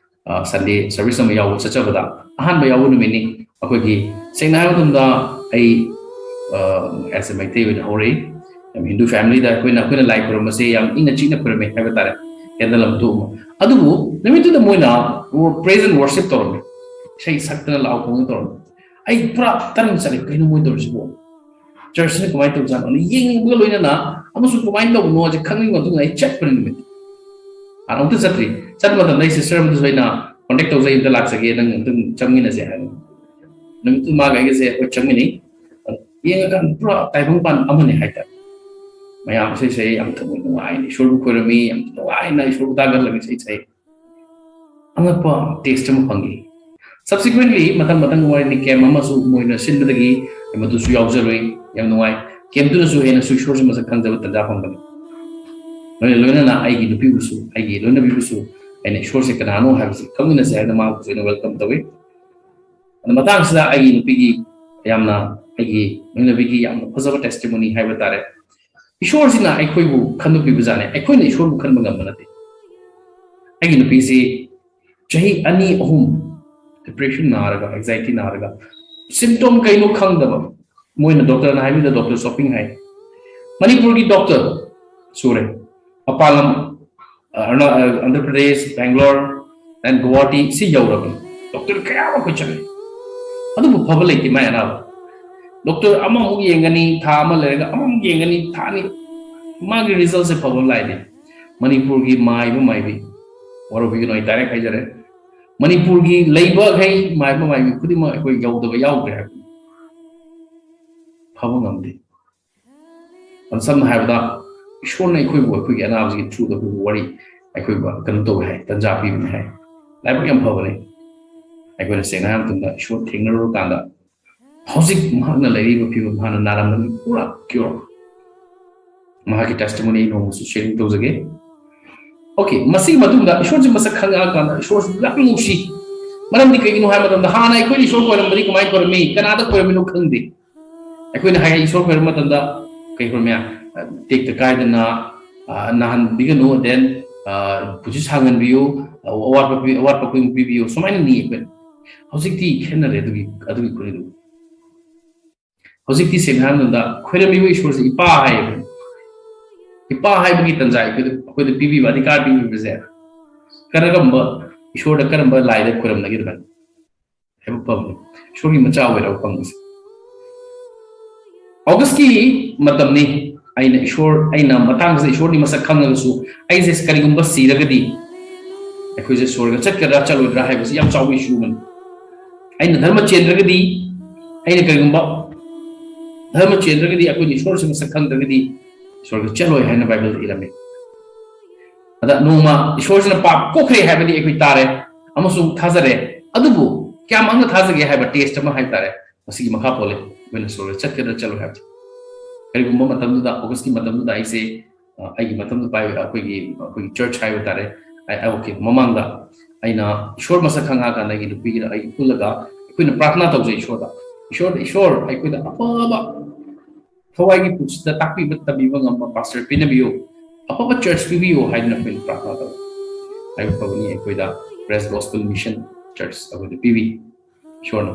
ꯑ, ꯁꯟꯗꯦ ꯁꯔꯚꯤꯁ ꯑꯃ ꯌꯥꯎꯕ ꯆꯠꯆꯕꯗ, ꯑꯍꯥꯟꯕ ꯌꯥꯎꯕ ꯅꯨꯃꯤꯠꯅꯤ꯫ ꯑꯩꯈꯣꯏꯒꯤ, ꯁꯦꯡꯅ ꯍꯥꯏꯕ ꯃꯇꯝꯗ, ꯑꯩ, ꯑ, as a ꯃꯩꯇꯩ ꯑꯣꯏꯅ ꯍꯧꯔꯛꯏ꯫ ꯌꯥꯝ ꯍꯤꯟꯗꯨ ꯐꯦꯃꯤꯂꯤꯗ ꯑꯩꯈꯣꯏꯅ, ꯑꯩꯈꯣꯏꯅ ꯂꯥꯏ ꯈꯨꯔꯨꯝꯕꯁꯦ ꯌꯥꯝ ꯏꯪꯅ ꯆꯤꯛꯅ ꯈꯨꯔꯨꯝꯃꯦ ꯍꯥꯏꯕ ꯇꯥꯔꯦ꯫ ꯀꯦꯟꯗꯜ ꯑꯃ ꯊꯣꯛꯑꯝꯃ, ꯑꯗꯨꯕꯨ ꯅꯨꯃꯤꯠꯇꯨꯗ ꯃꯣꯏꯅ praise and worship ꯇꯧꯔꯝꯃꯤ, ꯏꯁꯩ ꯁꯛꯇꯅ ꯂꯥꯎ ꯈꯣꯡꯗꯅ ꯇꯧꯔꯝꯃꯤ꯫ ꯑꯩ ꯄꯨꯔꯥ ꯇꯟ ꯆꯠꯂꯦ, "ꯀꯩꯅꯣ ꯃꯣꯏ ꯇꯧꯔꯤꯁꯤꯕꯣ? ꯆꯔꯆꯁꯤꯅ ꯀꯃꯥꯏꯅ ꯇꯧꯖꯥꯠꯅꯣ?" ꯌꯦꯡꯅꯤꯡꯕꯒ ꯂꯣꯏꯅꯅ ꯑꯃꯁꯨꯡ ꯀꯃꯥꯏꯅ ꯇꯧꯕꯅꯣ ꯍꯥꯏꯁꯦ ꯈꯪꯅꯤꯡꯕ ꯃꯇꯨꯡꯗ ꯑꯩ ꯆꯠꯄꯅꯤ ꯅꯨꯃꯤꯠ꯫ ꯍꯥꯟꯅ ꯑꯃꯨꯛꯇ ꯆꯠꯇ꯭ꯔꯤ꯫ ꯆꯠꯄ ꯃꯇꯝꯗ ꯑꯩ ꯁꯤꯁꯇꯔ ꯑꯃꯗꯁꯨ ꯑꯩꯅ ꯀꯣꯟꯇꯦꯛ ꯇꯧꯖꯩ, "ꯑꯝꯇ ꯂꯥꯛꯆꯒꯦ, ꯅꯪ ꯑꯗꯨꯝ ꯆꯪꯃꯤꯟꯅꯁꯦ" ꯍꯥꯏꯕ꯫ ꯅꯨꯃꯤꯠꯇꯨ ꯃꯥꯒ ꯑꯩꯒꯁꯦ ꯑꯩꯈꯣꯏ ꯆꯪꯃꯤꯟꯅꯩ꯫ ꯌꯦꯡꯉꯀꯥꯟꯗ ꯄꯨꯔꯥ ꯇꯥꯏꯕꯪꯄꯥꯟ ꯑꯃꯅꯤ ꯍꯥꯏꯇꯥꯔꯦ꯫ ꯃꯌꯥꯝ ꯏꯁꯩ ꯁꯛꯑꯦ, ꯌꯥꯝ ꯊꯃꯣꯏ ꯅꯨꯡꯉꯥꯏꯅ ꯏꯁꯣꯔꯕꯨ ꯈꯣꯏꯔꯝꯃꯤ, ꯌꯥꯝ ꯅꯨꯡꯉꯥꯏꯅ ꯏꯁꯣꯔꯕꯨ ꯊꯥꯒꯠꯂꯒ ꯏꯁꯩ ꯁꯛꯑꯦ꯫ ꯑꯉꯛꯄ ꯇꯦꯁ ꯑꯃ ꯐꯪꯉꯤ꯫ Subsequently, ꯃꯊꯪ ꯃꯊꯪ ꯋꯥꯔꯤꯅꯤ ꯀꯦꯝ ꯑꯃꯁꯨ ꯃꯣꯏꯅ ꯁꯤꯟꯕꯗꯒꯤ ꯃꯗꯨꯁꯨ ꯌꯥꯎꯖꯔꯨꯏ꯫ ꯌꯥꯝ ꯅꯨꯡꯉꯥꯏ꯫ ꯀꯦꯝꯗꯨꯅꯁꯨ ꯍꯦꯟꯅꯁꯨ ꯏꯁꯣꯔꯁꯦ ꯃꯁꯛ ꯈꯪꯖꯕ ꯇꯟꯖꯥ ꯐꯪꯕꯅꯤ꯫ ꯂꯣꯏꯅ ꯂꯣꯏꯅꯅ ꯑꯩꯒꯤ ꯅꯨꯄꯤꯕꯨꯁꯨ, ꯑꯩꯒꯤ ꯂꯣꯏꯅꯕꯤꯕꯨꯁꯨ ꯑꯩꯅ ꯏꯁꯣꯔꯁꯦ ꯀꯅꯥꯅꯣ ꯍꯥꯏꯕꯁꯤ ꯈꯪꯃꯤꯟꯅꯁꯦ ꯍꯥꯏꯅ ꯃꯥꯕꯨꯁꯨ ꯑꯩꯅ welcome ꯇꯧꯏ꯫ ꯑꯗ ꯃꯇꯥꯡꯁꯤꯗ ꯑꯩꯒꯤ ꯅꯨꯄꯤꯒꯤ ꯌꯥꯝꯅ, ꯑꯩꯒꯤ ꯂꯣꯏꯅꯕꯤꯒꯤ ꯌꯥꯝꯅ ꯐꯖꯕ testimony ꯍꯥꯏꯕ ꯇꯥꯔꯦ꯫ ꯏꯁꯣꯔꯁꯤꯅ ꯑꯩꯈꯣꯏꯕꯨ ꯈꯟꯗꯣꯛꯄꯤꯕꯖꯥꯠꯅꯦ, ꯑꯩꯈꯣꯏꯅ ꯏꯁꯣꯔꯕꯨ ꯈꯟꯕ ꯉꯝꯕ ꯅꯠꯇꯦ꯫ ꯑꯩꯒꯤ ꯅꯨꯄꯤꯁꯤ ꯆꯍꯤ ꯑꯅꯤ ꯑꯍꯨꯝ depression ꯅꯥꯔꯒ, anxiety ꯅꯥꯔꯒ, symptom ꯀꯩꯅꯣ ꯈꯪꯗꯕ, ꯃꯣꯏꯅ ꯗꯣꯛꯇꯔꯅ ꯍꯥꯏꯕꯗ doctor shopping ꯍꯥꯏ꯫ ꯃꯅꯤꯄꯨꯔꯒꯤ ꯗꯣꯛꯇꯔ ꯁꯨꯔꯦ, ꯃꯄꯥꯟ ꯂꯝ, ꯑ, ꯑꯔꯨꯅꯥ-, ꯑ, ꯑꯟꯙ꯭ꯔ ꯄ꯭ꯔꯗꯦꯁ, ꯕꯦꯡꯒ꯭ꯂꯣꯔ, and ꯒꯨꯋꯥꯍꯥꯇꯤ ꯁꯤ ꯌꯧꯔꯕꯅꯤ꯫ ꯗꯣꯛꯇꯔ ꯀꯌꯥ ꯑꯃ ꯑꯩꯈꯣꯏ ꯆꯠꯂꯦ, ꯑꯗꯨꯕꯨ ꯐꯕ ꯂꯩꯇꯦ ꯃꯥꯏ ꯑꯅꯥꯕ꯫ ꯗꯣꯛꯇꯔ ꯑꯃꯃꯨꯛ ꯌꯦꯡꯒꯅꯤ, ꯊꯥ ꯑꯃ ꯂꯩꯔꯒ ꯑꯃꯃꯨꯛ ꯌꯦꯡꯒꯅꯤ, ꯊꯥ ꯑꯅꯤ꯫ ꯃꯥꯒꯤ ꯔꯤꯖꯜꯁꯦ ꯐꯕ ꯂꯥꯏꯗꯦ꯫ ꯃꯅꯤꯄꯨꯔꯒꯤ ꯃꯥꯏꯕ ꯃꯥꯏꯕꯤ, ꯋꯥꯔꯧꯕꯤꯒꯅꯨ, ꯑꯩ ꯗꯥꯏꯔꯦꯛ ꯍꯥꯏꯖꯔꯦ, ꯃꯅꯤꯄꯨꯔꯒꯤ ꯂꯩꯕꯈꯩ ꯃꯥꯏꯕ ꯃꯥꯏꯕꯤ ꯈꯨꯗꯤꯡꯃꯛ ꯑꯩꯈꯣꯏ ꯌꯧꯗꯕ ꯌꯥꯎꯗ꯭ꯔꯦ ꯍꯥꯏꯕ, ꯐꯕ ꯉꯝꯗꯦ꯫ ꯑꯗꯨ ꯁꯝꯅ ꯍꯥꯏꯔꯕꯗ, ꯏꯁꯣꯔꯅ ꯑꯩꯈꯣꯏꯕꯨ, ꯑꯩꯈꯣꯏꯒꯤ ꯑꯅꯥꯕꯁꯤꯒꯤ ꯊ꯭ꯔꯨꯗ ꯑꯩꯈꯣꯏꯕꯨ ꯋꯥꯔꯤ, ꯑꯩꯈꯣꯏꯕꯨ ꯀꯩꯅꯣ ꯇꯧꯋꯦ ꯍꯥꯏ, ꯇꯟꯖꯥ ꯄꯤꯕꯅꯤ ꯍꯥꯏ꯫ ꯂꯥꯏꯕꯛ ꯌꯥꯝ ꯐꯕꯅꯤ꯫ ꯑꯩꯈꯣꯏꯅ ꯁꯦꯡꯅ ꯍꯥꯏꯕ ꯃꯇꯝꯗ, ꯏꯁꯣꯔ ꯊꯦꯡꯅꯔꯨꯔꯀꯥꯟꯗ, ꯍꯧꯖꯤꯛ ꯃꯍꯥꯛꯅ ꯂꯩꯔꯤꯕ ꯐꯤꯕꯝ, ꯃꯍꯥꯛꯅ ꯅꯥꯔꯝꯕꯅꯤ, ꯄꯨꯔꯥ ꯀ꯭ꯌꯣꯔ꯫ ꯃꯍꯥꯛꯀꯤ ꯇꯦꯁꯇꯤꯃꯣꯅꯤ ꯑꯩ ꯅꯣꯡꯃꯁꯨ ꯁꯦꯌꯔꯤꯡ ꯇꯧꯖꯒꯦ꯫ ꯑꯣꯀꯦ, ꯃꯁꯤꯒꯤ ꯃꯇꯨꯡꯗ ꯏꯁꯣꯔꯁꯤ ꯃꯁꯛ ꯈꯪꯉꯛꯑꯀꯥꯟꯗ ꯏꯁꯣꯔꯁꯤ ꯌꯥꯝ ꯅꯨꯡꯁꯤ꯫ ꯃꯔꯝꯗꯤ ꯀꯩꯒꯤꯅꯣ ꯍꯥꯏꯕ ꯃꯇꯝꯗ, ꯍꯥꯟꯅ ꯑꯩꯈꯣꯏꯅ ꯏꯁꯣꯔ ꯈꯣꯏꯔꯝꯕꯗꯤ ꯀꯃꯥꯏꯅ ꯈꯣꯏꯔꯝꯃꯤ? ꯀꯅꯥꯗ ꯈꯣꯏꯔꯝꯃꯤꯅꯣ ꯈꯪꯗꯦ꯫ ꯑꯩꯈꯣꯏꯅ ꯍꯥꯏ, ꯏꯁꯣꯔ ꯈꯣꯏꯔꯝꯕ ꯃꯇꯝꯗ ꯀꯩ ꯈꯣꯏꯔꯝꯃꯤ? ꯇꯦꯛꯇ ꯀꯥꯏꯗꯅ, ꯑ, ꯅꯥꯍꯟꯕꯤꯒꯅꯨ, then, ꯑ, ꯄꯨꯟꯁꯤ ꯁꯥꯡꯍꯟꯕꯤꯌꯨ, ꯑ, ꯑꯋꯥꯠꯄ ꯄꯤ-, ꯑꯋꯥꯠꯄ ꯈꯨꯗꯤꯡꯃꯛ ꯄꯤꯕꯤꯌꯨ, ꯁꯨꯃꯥꯏꯅ ꯅꯤ ꯑꯩꯈꯣꯏꯅ꯫ ꯍꯧꯖꯤꯛꯇꯤ ꯈꯦꯠꯅꯔꯦ ꯑꯗꯨꯒꯤ, ꯑꯗꯨꯒꯤ ꯈꯨꯅꯤꯗꯨ꯫ ꯍꯧꯖꯤꯛꯇꯤ ꯁꯦꯡꯅ ꯍꯥꯏꯔꯕꯗ ꯈꯣꯏꯔꯝꯃꯤꯕ ꯏꯁꯣꯔꯁꯦ ꯏꯄꯥ ꯍꯥꯏꯌꯦꯕ꯫ ꯏꯄꯥ ꯍꯥꯏꯕꯒꯤ ꯇꯟꯖꯥ ꯑꯩꯈꯣꯏꯗ, ꯑꯩꯈꯣꯏꯗ ꯄꯤꯕꯤꯕ, ꯑꯙꯤꯀꯥꯔ ꯄꯤꯕꯤꯕꯁꯦ ꯀꯔꯝꯕ ꯏꯁꯣꯔꯗ, ꯀꯔꯝꯕ ꯂꯥꯏꯗ ꯈꯣꯏꯔꯝꯅꯒꯗꯕ? ꯂꯥꯏꯕꯛ ꯐꯕꯅꯤ, ꯏꯁꯣꯔꯒꯤ ꯃꯆꯥ ꯑꯣꯏꯔꯕ ꯐꯪꯕꯁꯦ꯫ ꯑꯣꯒꯁꯀꯤ ꯃꯇꯝꯅꯤ꯫ ꯑꯩꯅ ꯏꯁꯣꯔ, ꯑꯩꯅ ꯃꯇꯥꯡꯁꯤꯗ ꯏꯁꯣꯔꯒꯤ ꯃꯁꯛ ꯈꯪꯉꯒꯁꯨ, ꯑꯩꯁꯦ ꯀꯔꯤꯒꯨꯝꯕ ꯁꯤꯔꯒꯗꯤ ꯑꯩꯈꯣꯏꯁꯦ ꯁ꯭ꯋꯔꯒ ꯆꯠꯀꯗ꯭ꯔꯥ ꯆꯠꯂꯣꯏꯗ꯭ꯔꯥ ꯍꯥꯏꯕꯁꯤ ꯌꯥꯝ ꯆꯥꯎꯕ ꯏꯁꯨ ꯑꯃꯅꯤ꯫ ꯑꯩꯅ ꯙꯔꯃ ꯆꯦꯟꯗ꯭ꯔꯒꯗꯤ, ꯑꯩꯅ ꯀꯔꯤꯒꯨꯝꯕ ꯙꯔꯃ ꯆꯦꯟꯗ꯭ꯔꯒꯗꯤ, ꯑꯩꯈꯣꯏꯅ ꯏꯁꯣꯔꯁꯤ ꯃꯁꯛ ꯈꯪꯗ꯭ꯔꯒꯗꯤ ꯁ꯭ꯋꯔꯒ ꯆꯠꯂꯣꯏ ꯍꯥꯏꯅ ꯕꯥꯏꯕꯜꯗ ꯏꯔꯝꯃꯤ꯫ ꯑꯗ ꯅꯣꯡꯃ ꯏꯁꯣꯔꯁꯤꯅ ꯄꯥꯞ ꯀꯣꯛꯈ꯭ꯔꯦ ꯍꯥꯏꯕꯗꯤ ꯑꯩꯈꯣꯏ ꯇꯥꯔꯦ ꯑꯃꯁꯨꯡ ꯊꯥꯖꯔꯦ, ꯑꯗꯨꯕꯨ ꯀꯌꯥꯝ ꯌꯥꯝꯅ ꯊꯥꯖꯒꯦ ꯍꯥꯏꯕ ꯇꯦꯁ ꯑꯃ ꯍꯥꯏꯕ ꯇꯥꯔꯦ꯫ ꯃꯁꯤꯒꯤ ꯃꯈꯥ ꯄꯣꯜꯂꯦ, ꯑꯩꯈꯣꯏꯅ ꯁ꯭ꯋꯔꯒ ꯆꯠꯀꯗ꯭ꯔꯥ ꯆꯠꯂꯣꯏ ꯍꯥꯏꯕꯁꯦ꯫ ꯀꯔꯤꯒꯨꯝꯕ ꯃꯇꯝꯗꯨꯗ, ꯑꯣꯒꯁꯀꯤ ꯃꯇꯝꯗꯨꯗ ꯑꯩꯁꯦ, ꯑ, ꯑꯩꯒꯤ ꯃꯇꯝꯗꯨ ꯄꯥꯏꯕ ꯑꯩꯈꯣꯏꯒꯤ, ꯑꯩꯈꯣꯏꯒꯤ ꯆꯔꯆ ꯍꯥꯏꯕ ꯇꯥꯔꯦ, ꯑꯩ, ꯑꯣꯀꯦ, ꯃꯃꯥꯡꯗ ꯑꯩꯅ ꯏꯁꯣꯔ ꯃꯁꯛ ꯈꯪꯉꯛꯑꯀꯥꯟꯗ ꯑꯩꯒꯤ ꯅꯨꯄꯤꯒ ꯑꯩꯒ ꯄꯨꯜꯂꯒ ꯑꯩꯈꯣꯏꯅ ꯄ꯭ꯔꯥꯊꯅꯥ ꯇꯧꯖꯩ ꯏꯁꯣꯔꯗ, "ꯏꯁꯣꯔꯗ, ꯏꯁꯣꯔ, ꯑꯩꯈꯣꯏꯗ ꯑꯐꯕ ꯊꯋꯥꯏꯒꯤ ꯄꯨꯟꯁꯤꯗ ꯇꯥꯛꯄꯤꯕ ꯇꯝꯕꯤꯕ ꯉꯝꯕ ꯄꯥꯁꯇꯔ ꯄꯤꯅꯕꯤꯌꯨ, ꯑꯐꯕ ꯆꯔꯆ ꯄꯤꯕꯤꯌꯨ" ꯍꯥꯏꯗꯨꯅ ꯑꯩꯈꯣꯏꯅ ꯄ꯭ꯔꯥꯊꯅꯥ ꯇꯧꯏ꯫ ꯂꯥꯏꯕꯛ ꯐꯕꯅꯤ, ꯑꯩꯈꯣꯏꯗ ꯄ꯭ꯔꯦꯁ ꯒꯣꯁꯄꯦꯜ ꯃꯤꯁꯟ ꯆꯔꯆ ꯑꯩꯈꯣꯏꯗ ꯄꯤꯕꯤ ꯏꯁꯣꯔꯅ꯫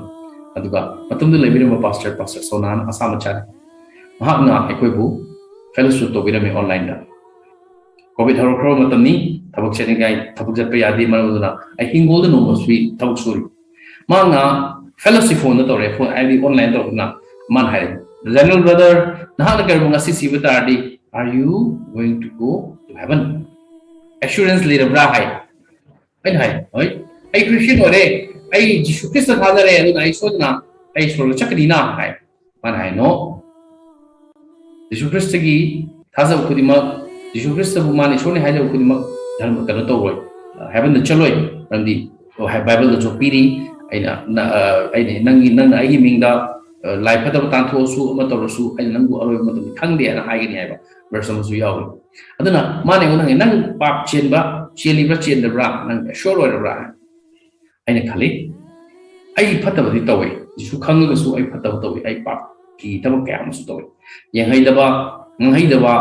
ꯑꯗꯨꯒ ꯃꯇꯝꯗꯨ ꯂꯩꯕꯤꯔꯝꯕ ꯄꯥꯁꯇꯔ, ꯄꯥꯁꯇꯔ ꯁꯣꯅꯥꯅ ꯑꯁꯥ ꯃꯆꯥꯅꯤ, ꯃꯍꯥꯛꯅ ꯑꯩꯈꯣꯏꯕꯨ ꯐꯦꯂꯣꯁꯤꯞ ꯇꯧꯕꯤꯔꯝꯃꯤ ꯑꯣꯟꯂꯥꯏꯟꯗ꯫ ꯀꯣꯚꯤꯗ ꯍꯧꯔꯛꯈ꯭ꯔꯕ ꯃꯇꯝꯅꯤ, ꯊꯕꯛ ꯆꯠꯅꯤꯡꯉꯥꯏ, ꯊꯕꯛ ꯆꯠꯄ ꯌꯥꯗꯦ, ꯃꯔꯝ ꯑꯗꯨꯅ ꯑꯩ ꯍꯤꯡꯒꯣꯜꯗ ꯅꯣꯡꯃ ꯁꯨꯏ, ꯊꯕꯛ ꯁꯨꯔꯤ꯫ ꯃꯍꯥꯛꯅ ꯐꯦꯂꯣꯁꯤꯞ ꯐꯣꯟꯗ ꯇꯧꯔꯦ, ꯐꯣꯟ ꯍꯥꯏꯕꯗꯤ ꯑꯣꯟꯂꯥꯏꯟ ꯇꯧꯗꯨꯅ꯫ ꯃꯥꯅ ꯍꯥꯏꯔꯦ, "ꯖꯦꯅꯔꯦꯜ ꯕ꯭ꯔꯗꯔ, ꯅꯍꯥꯛꯅ ꯀꯔꯤꯒꯨꯝꯕ ꯉꯁꯤ ꯁꯤꯕ ꯇꯥꯔꯗꯤ, "Are you going to go to heaven?" Assurance ꯂꯩꯔꯕ꯭ꯔꯥ ꯍꯥꯏ꯫ ꯑꯩꯅ ꯍꯥꯏ, "ꯍꯣꯏ, ꯑꯩ ꯈ꯭ꯔꯤꯁꯇꯤꯌꯟ ꯑꯣꯏꯔꯦ, ꯑꯩ ꯖꯤꯁꯨ ꯈ꯭ꯔꯤꯁꯇ ꯊꯥꯖꯔꯦ, ꯑꯗꯨꯅ ꯑꯩ ꯁꯣꯏꯗꯅ ꯑꯩ ꯁ꯭ꯋꯔꯒ ꯆꯠꯀꯅꯤꯅ" ꯍꯥꯏ꯫ ꯃꯥꯅ ꯍꯥꯏ, "No, ꯖꯤꯁꯨ ꯈ꯭ꯔꯤꯁꯇꯒꯤ ꯊꯥꯖꯕ ꯈꯨꯗꯤꯡꯃꯛ, ꯖꯤꯁꯨ ꯈ꯭ꯔꯤꯁꯇꯕꯨ ꯃꯥꯅ ꯏꯁꯣꯔꯅꯤ ꯍꯥꯏꯖꯕ ꯈꯨꯗꯤꯡꯃꯛ ꯙꯔꯃ ꯀꯩꯅꯣ ꯇꯧꯔꯣꯏ, ꯍꯦꯕꯟꯗ ꯆꯠꯂꯣꯏ, ꯃꯔꯝꯗꯤ ꯕꯥꯏꯕꯜꯗꯁꯨ ꯄꯤꯔꯤ, ꯑꯩꯅ ꯅ-, ꯑ, ꯑꯩꯅ ꯅꯪꯒꯤ, ꯅꯪꯅ ꯑꯩꯒꯤ ꯃꯤꯡꯗ, ꯑ, ꯂꯥꯏ ꯐꯠꯇꯕ ꯇꯥꯟꯊꯣꯛꯑꯁꯨ ꯑꯃ ꯇꯧꯔꯁꯨ ꯑꯩꯅ ꯅꯪꯕꯨ ꯑꯔꯣꯏꯕ ꯃꯇꯝꯗ ꯈꯪꯗꯦ" ꯍꯥꯏꯅ ꯍꯥꯏꯒꯅꯤ ꯍꯥꯏꯕ ꯚꯔꯁ ꯑꯃꯁꯨ ꯌꯥꯎꯏ꯫ ꯑꯗꯨꯅ ꯃꯥꯅ ꯑꯩꯉꯣꯟꯗ ꯍꯪꯉꯤ, "ꯅꯪ ꯄꯥꯞ ꯆꯦꯟꯕ, ꯆꯦꯜꯂꯤꯕ꯭ꯔꯥ ꯆꯦꯟꯗꯕ꯭ꯔꯥ, ꯅꯪ ꯑꯦꯁꯣꯔ ꯑꯣꯏꯔꯕ꯭ꯔꯥ?" ꯑꯩꯅ ꯈꯜꯂꯤ, "ꯑꯩ ꯐꯠꯇꯕꯗꯤ ꯇꯧꯏ, ꯖꯤꯁꯨ ꯈꯪꯉꯒꯁꯨ ꯑꯩ ꯐꯠꯇꯕ ꯇꯧꯏ, ꯑꯩ ꯄꯥꯞꯀꯤ ꯊꯕꯛ ꯀꯌꯥ ꯑꯃꯁꯨ ꯇꯧꯏ, ꯌꯦꯡꯍꯩꯗꯕ, ꯉꯥꯡꯍꯩꯗꯕ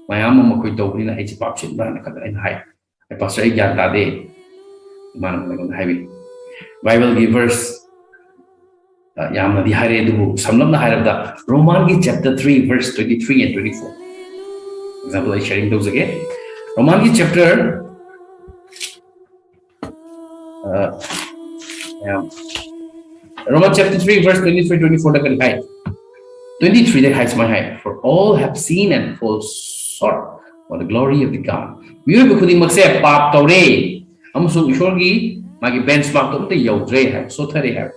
ꯃꯌꯥꯝ ꯑꯃ ꯃꯈꯣꯏ ꯇꯧꯕꯅꯤꯅ ꯑꯩꯁꯦ ꯄꯥꯞ ꯆꯦꯟꯕ꯭ꯔꯥꯅ ꯈꯜꯂꯦ" ꯑꯩꯅ ꯍꯥꯏ꯫ "ꯑꯩ, ꯄꯥꯁꯇꯔ, ꯑꯩ ꯒ꯭ꯌꯥꯟ ꯇꯥꯗꯦ, ꯏꯃꯥꯟꯅꯕꯅ ꯑꯩꯉꯣꯟꯗ ꯍꯥꯏꯕꯤ꯫ ꯕꯥꯏꯕꯜꯒꯤ ꯚꯔꯁ, ꯑ, ꯌꯥꯝꯅꯗꯤ ꯍꯥꯏꯔꯦ, ꯑꯗꯨꯕꯨ ꯁꯝꯂꯞꯅ ꯍꯥꯏꯔꯕꯗ, ꯔꯣꯃꯥꯟꯒꯤ chapter three, verse twenty three and twenty four꯫ Example ꯑꯩ sharing ꯇꯧꯖꯒꯦ꯫ ꯔꯣꯃꯥꯟꯒꯤ chapter, ꯑ, ꯌꯥꯝ, Roman chapter three, verse twenty three, twenty four ꯗ ꯀꯔꯤ ꯍꯥꯏ? Twenty three ꯗ ꯍꯥꯏ, ꯁꯨꯃꯥꯏꯅ ꯍꯥꯏ, "For all have sinned and fall short of the glory of the God." ꯃꯤꯑꯣꯏꯕ ꯈꯨꯗꯤꯡꯃꯛꯁꯦ ꯄꯥꯞ ꯇꯧꯔꯦ ꯑꯃꯁꯨꯡ ꯏꯁꯣꯔꯒꯤ ꯃꯥꯒꯤ benchmark ꯇꯣ ꯑꯝꯇ ꯌꯧꯗ꯭ꯔꯦ ꯍꯥꯏꯕ, ꯁꯣꯊꯔꯦ ꯍꯥꯏꯕ꯫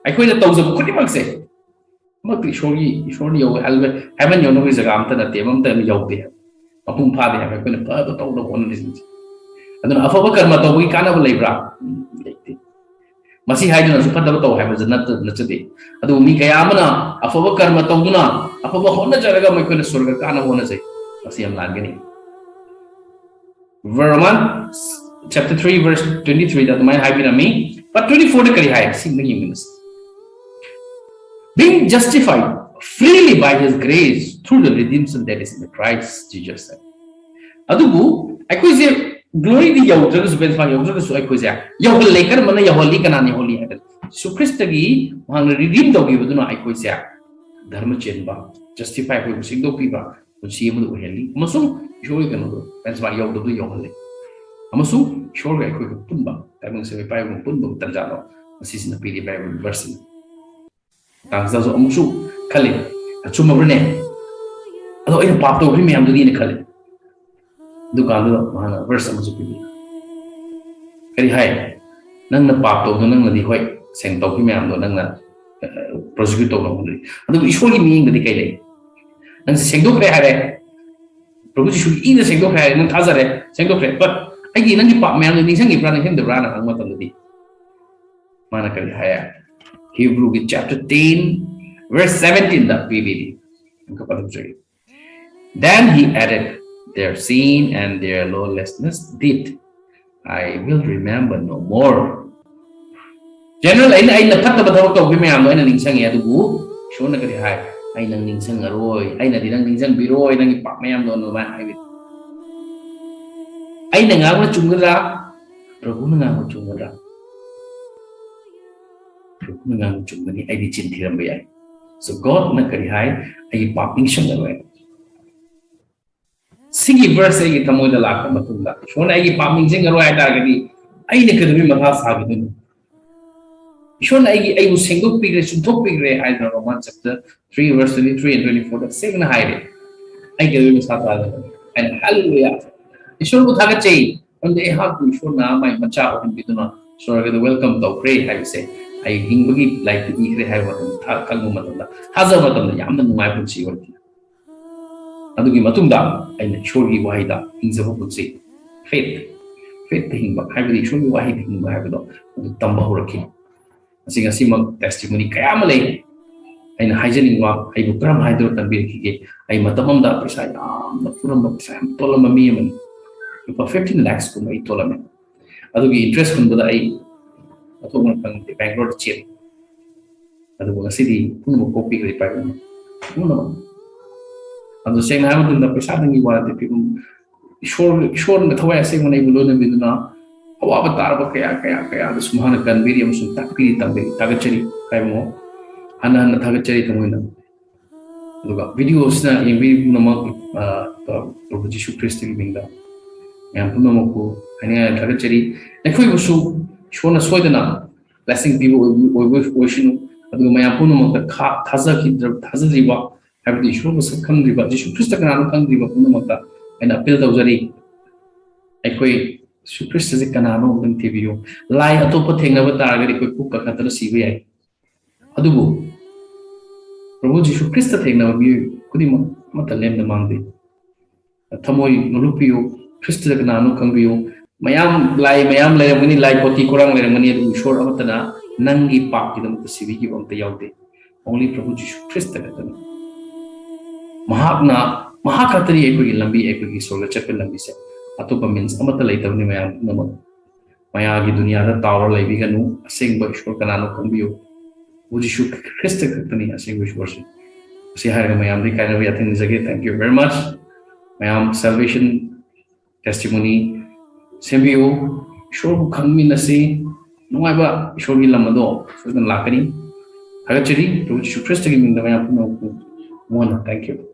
ꯑꯩꯈꯣꯏꯅ ꯇꯧꯖꯕ ꯈꯨꯗꯤꯡꯃꯛꯁꯦ ꯑꯃꯠꯇ ꯏꯁꯣꯔꯒꯤ, ꯏꯁꯣꯔꯅ ꯌꯧ-, ꯍꯦꯕꯟ ꯌꯧꯅꯕꯒꯤ ꯖꯒꯥ ꯑꯝꯇ ꯅꯠꯇꯦ, ꯑꯃꯝꯇ ꯌꯧꯗꯦ ꯍꯥꯏꯕ, ꯃꯄꯨꯡ ꯐꯥꯗꯦ ꯍꯥꯏꯕ, ꯑꯩꯈꯣꯏꯅ ꯐꯕ ꯇꯧꯅꯕ ꯍꯣꯠꯅꯔꯤꯁꯤꯡꯁꯦ꯫ ꯑꯗꯨꯅ ꯑꯐꯕ ꯀꯔꯃ ꯇꯧꯕꯒꯤ ꯀꯥꯟꯅꯕ ꯂꯩꯕ꯭ꯔꯥ? ꯎꯝ, ꯂꯩꯇꯦ꯫ ꯃꯁꯤ ꯍꯥꯏꯗꯨꯅꯁꯨ ꯐꯠꯇꯕ ꯇꯧ ꯍꯥꯏꯕꯁꯨ ꯅꯠꯇ-, ꯅꯠꯆꯗꯦ꯫ ꯑꯗꯨꯕꯨ ꯃꯤ ꯀꯌꯥ ꯑꯃꯅ ꯑꯐꯕ ꯀꯔꯃ ꯇꯧꯗꯨꯅ, ꯑꯐꯕ ꯍꯣꯠꯅꯖꯔꯒ ꯃꯈꯣꯏꯅ ꯁ꯭ꯋꯔꯒ ꯀꯥꯅꯕ ꯍꯣꯠꯅꯖꯩ꯫ ꯃꯁꯤ ꯌꯥꯝ ꯂꯥꯟꯒꯅꯤ꯫ Roman chapter three, verse twenty three ꯗ ꯑꯗꯨꯃꯥꯏꯅ ꯍꯥꯏꯕꯤꯔꯝꯃꯤ꯫ But twenty four ꯗ ꯀꯔꯤ ꯍꯥꯏ? ꯁꯤ ꯑꯝꯇ ꯌꯦꯡꯃꯤꯟꯅꯁꯤ꯫ "Being justified freely by his grace through the redemption that is in Christ Jesus." ꯑꯗꯨꯕꯨ ꯑꯩꯈꯣꯏꯁꯦ glory ꯗꯤ ꯌꯧꯗ꯭ꯔꯒꯁꯨ, benchmark ꯌꯧꯗ꯭ꯔꯒꯁꯨ ꯑꯩꯈꯣꯏꯁꯦ ꯌꯧꯍꯜꯂꯦ꯫ ꯀꯔꯝꯕꯅ ꯌꯧꯍꯜꯂꯤ? ꯀꯅꯥꯅ ꯌꯧꯍꯜꯂꯤ ꯍꯥꯏꯕꯗ, ꯖꯤꯁꯨ ꯈ꯭ꯔꯤꯁꯇꯒꯤ ꯃꯍꯥꯛꯅ redeem ꯇꯧꯈꯤꯕꯗꯨꯅ ꯑꯩꯈꯣꯏꯁꯦ ꯙꯔꯃ ꯆꯦꯟꯕ, justify, ꯑꯩꯈꯣꯏꯕꯨ ꯁꯦꯡꯗꯣꯛꯄꯤꯕ ꯄꯨꯟꯁꯤ ꯑꯃꯗ ꯑꯣꯏꯍꯜꯂꯤ, ꯑꯃꯁꯨꯡ ꯏꯁꯣꯔꯒꯤ ꯀꯩꯅꯣꯗꯣ, benchmark ꯌꯧꯗꯕꯗꯨ ꯌꯧꯍꯜꯂꯤ, ꯑꯃꯁꯨꯡ ꯏꯁꯣꯔꯒ ꯑꯩꯈꯣꯏꯒ ꯄꯨꯟꯕ, ꯇꯥꯏꯕꯪ ꯃꯤꯁꯛ ꯃꯤꯄꯥꯏꯒꯨꯝꯕ ꯄꯨꯟꯕ ꯇꯥꯟꯖꯥꯗꯣ ꯃꯁꯤꯁꯤꯅ ꯄꯤꯔꯤ ꯕꯥꯏꯕꯜ ꯚꯔꯁꯁꯤꯅ꯫ ꯇꯥꯡꯖꯥꯁꯨ ꯑꯃꯨꯛꯁꯨ ꯈꯜꯂꯤ, ꯑꯆꯨꯝꯃꯕ꯭ꯔꯅꯦ? ꯑꯗꯣ ꯑꯩꯅ ꯄꯥꯞ ꯇꯧꯈ꯭ꯔꯤ ꯃꯌꯥꯝꯗꯨꯗꯤꯅ ꯈꯜꯂꯦ꯫ ꯗꯨꯀꯥꯟꯗꯨꯗ ꯃꯥꯅ ꯚꯔꯁ ꯑꯃꯁꯨ ꯄꯤꯕꯤ꯫ ꯀꯔꯤ ꯍꯥꯏ? "ꯅꯪꯅ ꯄꯥꯞ ꯇꯧꯕꯗꯣ ꯅꯪꯅꯗꯤ ꯍꯣꯏ, ꯁꯦꯡ ꯇꯧꯈ꯭ꯔꯤ ꯃꯌꯥꯝꯗꯣ ꯅꯪꯅ ꯄ꯭ꯔꯣꯁꯤꯀ꯭ꯌꯨꯠ ꯇꯧꯕ ꯉꯝꯗ꯭ꯔꯤ, ꯑꯗꯨꯕꯨ ꯏꯁꯣꯔꯒꯤ ꯃꯤꯠꯌꯦꯡꯗꯗꯤ ꯀꯩ ꯂꯩ? ꯅꯪꯁꯦ ꯁꯦꯡꯗꯣꯛꯈ꯭ꯔꯦ ꯍꯥꯏꯔꯦ, ꯄ꯭ꯔꯚꯨ ꯖꯤꯁꯨꯒꯤ ꯏꯅ ꯁꯦꯡꯗꯣꯛꯈ꯭ꯔꯦ ꯍꯥꯏꯔꯦ, ꯅꯪ ꯊꯥꯖꯔꯦ, ꯁꯦꯡꯗꯣꯛꯈ꯭ꯔꯦ, ꯕꯠ ꯑꯩꯒꯤ ꯅꯪꯒꯤ ꯄꯥꯞ ꯃꯌꯥꯝꯗꯣ ꯅꯤꯡꯁꯤꯡꯉꯤꯕ꯭ꯔꯥ, ꯅꯤꯡꯁꯤꯡꯗꯕ꯭ꯔꯥꯅ ꯍꯪꯕ ꯃꯇꯝꯗꯗꯤ ꯃꯥꯅ ꯀꯔꯤ ꯍꯥꯏ? ꯍꯤꯕ꯭ꯔꯨꯒꯤ ꯆꯦꯞꯇꯔ ꯇꯦꯟ, ꯚꯔꯁ ꯁꯚꯦꯟꯇꯤꯟꯗ ꯄꯤꯕꯤꯔꯤ꯫ ꯑꯃꯨꯛꯀ ꯄꯥꯊꯣꯛꯆꯒꯦ꯫ "Then he added, 'Their sin and their lawlessness did I will remember no more.'" General, ꯑꯩꯅ, ꯑꯩꯅ ꯐꯠꯇꯕ ꯊꯕꯛ ꯇꯧꯈꯤꯕ ꯃꯌꯥꯝꯗꯣ ꯑꯩꯅ ꯅꯤꯡꯁꯤꯡꯉꯦ, ꯑꯗꯨꯕꯨ ꯏꯁꯣꯔꯅ ꯀꯔꯤ ꯍꯥꯏ? "ꯑꯩ ꯅꯪ ꯅꯤꯡꯁꯤꯡꯉꯔꯣꯏ, ꯑꯩꯅꯗꯤ ꯅꯪ ꯅꯤꯡꯁꯤꯡꯕꯤꯔꯣꯏ, ꯅꯪꯒꯤ ꯄꯥꯞ ꯃꯌꯥꯝꯗꯣ", ꯑꯗꯨꯃꯥꯏꯅ ꯍꯥꯏꯕꯤ꯫ ꯑꯩꯅ ꯉꯥꯡꯕ ꯆꯨꯝꯒꯗ꯭ꯔꯥ? ꯄ꯭ꯔꯚꯨꯅ ꯉꯥꯡꯕ ꯆꯨꯝꯒꯗ꯭ꯔꯥ? ꯄ꯭ꯔꯚꯨꯅ ꯉꯥꯡꯕ ꯆꯨꯝꯒꯅꯤ, ꯑꯩꯗꯤ ꯆꯤꯟ ꯊꯤꯔꯝꯕ ꯌꯥꯏ꯫ So ꯒꯣꯗꯅ ꯀꯔꯤ ꯍꯥꯏ? "ꯑꯩꯒꯤ ꯄꯥꯞ ꯅꯤꯡꯁꯤꯡꯉꯔꯣꯏ"꯫ ꯁꯤꯒꯤ ꯚꯔꯁ ꯑꯩꯒꯤ ꯊꯃꯣꯏꯗ ꯂꯥꯛꯄ ꯃꯇꯨꯡꯗ, ꯏꯁꯣꯔꯅ ꯑꯩꯒꯤ ꯄꯥꯞ ꯅꯤꯡꯁꯤꯡꯉꯔꯣꯏ ꯍꯥꯏ ꯇꯥꯔꯒꯗꯤ, ꯑꯩꯅ ꯀꯩꯗꯧꯕꯩ ꯃꯊꯥ ꯁꯥꯒꯗꯣꯏꯅꯣ? ꯏꯁꯣꯔꯅ ꯑꯩꯒꯤ, ꯑꯩꯕꯨ ꯁꯦꯡꯗꯣꯛꯄꯤꯈ꯭ꯔꯦ, ꯆꯨꯝꯊꯣꯛꯄꯤꯈ꯭ꯔꯦ ꯍꯥꯏꯗꯅ Roman chapter three verse twenty three and twenty four ꯗ ꯁꯦꯡꯅ ꯍꯥꯏꯔꯦ꯫ ꯑꯩ ꯀꯩꯗꯧꯕꯩ ꯃꯊꯥ ꯁꯥꯒꯗꯣꯏꯅꯣ? ꯑꯩꯅ, "ꯍꯜꯂꯦꯂꯨꯌꯥ, ꯏꯁꯣꯔꯕꯨ ꯊꯥꯒꯠꯆꯩ, ꯃꯔꯝꯗꯤ ꯑꯩꯍꯥꯛꯄꯨ ꯏꯁꯣꯔꯅ ꯃꯥꯒꯤ ꯃꯆꯥ ꯑꯣꯏꯍꯟꯕꯤꯗꯨꯅ ꯁ꯭ꯋꯔꯒꯗ welcome ꯇꯧꯈ꯭ꯔꯦ" ꯍꯥꯏꯕꯁꯦ ꯑꯩ ꯍꯤꯡꯕꯒꯤ ꯂꯥꯏꯔꯤꯛꯇ ꯏꯈ꯭ꯔꯦ ꯍꯥꯏꯕ ꯃꯇꯝꯗ, ꯊꯥ-, ꯈꯪꯕ ꯃꯇꯝꯗ, ꯊꯥꯖꯕ ꯃꯇꯝꯗ ꯌꯥꯝꯅ ꯅꯨꯡꯉꯥꯏꯕ ꯄꯨꯟꯁꯤ ꯑꯣꯏꯈꯤ꯫ ꯑꯗꯨꯒꯤ ꯃꯇꯨꯡꯗ ꯑꯩꯅ ꯏꯁꯣꯔꯒꯤ ꯋꯥꯍꯩꯗ ꯍꯤꯡꯖꯕ ꯄꯨꯟꯁꯤ, faith, faith ꯇ ꯍꯤꯡꯕ ꯍꯥꯏꯕꯗꯤ ꯏꯁꯣꯔꯒꯤ ꯋꯥꯍꯩꯗ ꯍꯤꯡꯕ ꯍꯥꯏꯕꯗꯣ ꯑꯗꯨ ꯇꯝꯕ ꯍꯧꯔꯛꯈꯤ꯫ ꯉꯁꯤ, ꯉꯁꯤꯃꯛ testimony ꯀꯌꯥ ꯑꯃ ꯂꯩ꯫ ꯑꯩꯅ ꯍꯥꯏꯖꯅꯤꯡꯕ, ꯑꯩꯕꯨ ꯀꯔꯝ ꯍꯥꯏꯗꯨꯅ ꯀꯟꯕꯤꯔꯛꯈꯤꯒꯦ? ꯑꯩ ꯃꯇꯝ ꯑꯃꯗ ꯄꯩꯁꯥ ꯌꯥꯝꯅ ꯄꯨꯔꯝꯕ, ꯄꯩꯁꯥ ꯌꯥꯝ ꯇꯣꯜꯂꯝꯕ ꯃꯤ ꯑꯃꯅꯤ꯫ ꯂꯨꯄꯥ fifteen lakhs ꯀꯨꯝꯕ ꯑꯩ ꯇꯣꯜꯂꯝꯃꯦ꯫ ꯑꯗꯨꯒꯤ interest ꯍꯨꯟꯕꯗ ꯑꯩ ꯃꯊꯣꯡ ꯃꯔꯝ ꯈꯪꯗꯦ, ꯕꯦꯡꯒ꯭ꯂꯣꯔꯗ ꯆꯦꯜꯂꯤ꯫ ꯑꯗꯨꯕꯨ ꯉꯁꯤꯗꯤ ꯄꯨꯝꯅꯃꯛ ꯀꯣꯛꯄꯤꯈ꯭ꯔꯦ, ꯏꯄꯥ ꯏꯄꯨꯅ ꯄꯨꯝꯅꯃꯛ꯫ ꯑꯗꯨ ꯁꯦꯡꯅ ꯍꯥꯏꯕ ꯃꯇꯝꯗ ꯄꯩꯁꯥꯗꯪꯒꯤ ꯋꯥ ꯅꯠꯇꯦ, ꯐꯤꯕꯝ, ꯏꯁꯣꯔ, ꯏꯁꯣꯔꯅ ꯊꯋꯥꯏ ꯑꯁꯦꯡꯕꯅ ꯑꯩꯕꯨ ꯂꯣꯏꯅꯕꯤꯗꯨꯅ ꯑꯋꯥꯕ ꯇꯥꯔꯕ ꯀꯌꯥ, ꯀꯌꯥ, ꯀꯌꯥꯗꯁꯨ ꯃꯍꯥꯛꯅ ꯀꯟꯕꯤꯔꯤ ꯑꯃꯁꯨꯡ ꯇꯥꯛꯄꯤꯔꯤ, ꯇꯝꯕꯤꯔꯤ꯫ ꯊꯥꯒꯠꯆꯔꯤ, ꯏꯄꯥ ꯏꯕꯨꯡꯉꯣ꯫ ꯍꯟꯅ ꯍꯟꯅ ꯊꯥꯒꯠꯆꯔꯤ ꯊꯃꯣꯏꯅ꯫ ꯑꯗꯨꯒ video ꯑꯁꯤꯅ ꯌꯦꯡꯕꯤꯔꯤꯕ ꯄꯨꯝꯅꯃꯛ, ꯑ, ꯄ꯭ꯔꯚꯨ ꯖꯤꯁꯨ ꯈ꯭ꯔꯤꯁꯇꯒꯤ ꯃꯤꯡꯗ ꯃꯌꯥꯝ ꯄꯨꯝꯅꯃꯛꯄꯨ ꯍꯥꯏꯅꯤꯡꯉꯥꯏ ꯊꯥꯒꯠꯆꯔꯤ꯫ ꯑꯩꯈꯣꯏꯕꯨꯁꯨ ꯏꯁꯣꯔꯅ ꯁꯣꯏꯗꯅ blessing ꯄꯤꯕ ꯑꯣꯏꯕ, ꯑꯣꯏꯕ ꯑꯣꯏꯁꯅꯨ꯫ ꯑꯗꯨꯒ ꯃꯌꯥꯝ ꯄꯨꯝꯅꯃꯛꯇ ꯈꯥ-, ꯊꯥꯖꯈꯤꯗ꯭ꯔ-, ꯊꯥꯖꯗ꯭ꯔꯤꯕ ꯍꯥꯏꯕꯗꯤ ꯏꯁꯣꯔꯕꯨ ꯁꯛ ꯈꯪꯗ꯭ꯔꯤꯕ, ꯖꯤꯁꯨ ꯈ꯭ꯔꯤꯁꯇ ꯀꯅꯥꯅꯣ ꯈꯪꯗ꯭ꯔꯤꯕ ꯄꯨꯝꯅꯃꯛꯇ ꯑꯩꯅ ꯑꯄꯤꯜ ꯇꯧꯖꯔꯤ꯫ ꯑꯩꯈꯣꯏ ꯖꯤꯁꯨ ꯈ꯭ꯔꯤꯁꯇꯁꯦ ꯀꯅꯥꯅꯣ ꯑꯝꯇꯪ ꯊꯤꯕꯤꯌꯨ꯫ ꯂꯥꯏ ꯑꯇꯣꯞꯄ ꯊꯦꯡꯅꯕ ꯇꯥꯔꯒꯗꯤ ꯑꯩꯈꯣꯏ ꯄꯨꯛ ꯀꯥꯈꯠꯇꯅ ꯁꯤꯕ ꯌꯥꯏ, ꯑꯗꯨꯕꯨ ꯄ꯭ꯔꯚꯨ ꯖꯤꯁꯨ ꯈ꯭ꯔꯤꯁꯇ ꯊꯦꯡꯅꯕ ꯃꯤꯑꯣꯏ ꯈꯨꯗꯤꯡꯃꯛ ꯑꯃꯠꯇ ꯂꯦꯝꯅ ꯃꯥꯡꯗꯦ꯫ ꯊꯃꯣꯏ ꯅꯣꯂꯨꯛꯄꯤꯌꯨ꯫ ꯈ꯭ꯔꯤꯁꯇꯗ ꯀꯅꯥꯅꯣ ꯈꯪꯕꯤꯌꯨ꯫ ꯃꯌꯥꯝ, ꯂꯥꯏ ꯃꯌꯥꯝ ꯂꯩꯔꯝꯒꯅꯤ, ꯂꯥꯏ ꯀꯣꯇꯤ ꯀꯣꯔꯥꯡ ꯂꯩꯔꯝꯒꯅꯤ, ꯑꯗꯨꯕꯨ ꯏꯁꯣꯔ ꯑꯃꯠꯇꯅ ꯅꯪꯒꯤ ꯄꯥꯞꯀꯤꯗꯃꯛꯇ ꯁꯤꯕꯤꯈꯤꯕ ꯑꯝꯇ ꯌꯥꯎꯗꯦ꯫ Only ꯄ꯭ꯔꯚꯨ ꯖꯤꯁꯨ ꯈ꯭ꯔꯤꯁꯇ ꯈꯛꯇꯅꯤ꯫ ꯃꯍꯥꯛꯅ, ꯃꯍꯥꯛ ꯈꯛꯇꯅꯤ ꯑꯩꯈꯣꯏꯒꯤ ꯂꯝꯕꯤ, ꯑꯩꯈꯣꯏꯒꯤ ꯁ꯭ꯋꯔꯒ ꯆꯠꯄ ꯂꯝꯕꯤꯁꯦ꯫ ꯑꯇꯣꯞꯄ means ꯑꯃꯠꯇ ꯂꯩꯇꯕꯅꯤ ꯃꯌꯥꯝ ꯄꯨꯝꯅꯃꯛ꯫ ꯃꯌꯥꯒꯤ ꯗꯨꯅꯤꯌꯥꯗ ꯇꯥꯎꯔ ꯂꯩꯕꯤꯒꯅꯨ꯫ ꯑꯁꯦꯡꯕ ꯏꯁꯣꯔ ꯀꯅꯥꯅꯣ ꯈꯪꯕꯤꯌꯨ꯫ ꯄ꯭ꯔꯚꯨ ꯖꯤꯁꯨ ꯈ꯭ꯔꯤꯁꯇ ꯈꯛꯇꯅꯤ ꯑꯁꯦꯡꯕ ꯏꯁꯣꯔꯁꯦ꯫ ꯑꯁꯤ ꯍꯥꯏꯔꯒ ꯃꯌꯥꯝꯗꯒꯤ ꯀꯥꯏꯅꯕ ꯌꯥꯊꯪ ꯅꯤꯖꯒꯦ꯫ Thank you very much꯫ ꯃꯌꯥꯝ salvation testimony ꯁꯦꯝꯕꯤꯌꯨ꯫ ꯏꯁꯣꯔꯕꯨ ꯈꯪꯃꯤꯟꯅꯁꯤ꯫ ꯅꯨꯡꯉꯥꯏꯕ ꯏꯁꯣꯔꯒꯤ ꯂꯝ ꯑꯗꯣ ꯁꯣꯏꯗꯅ ꯂꯥꯛꯀꯅꯤ꯫ ꯊꯥꯒꯠꯆꯔꯤ꯫ ꯄ꯭ꯔꯚꯨ ꯖꯤꯁꯨ ꯈ꯭ꯔꯤꯁꯇꯒꯤ ꯃꯤꯡꯗ ꯃꯌꯥꯝ ꯄꯨꯝꯅꯃꯛꯄꯨ ꯃꯉꯣꯟꯗ thank you꯫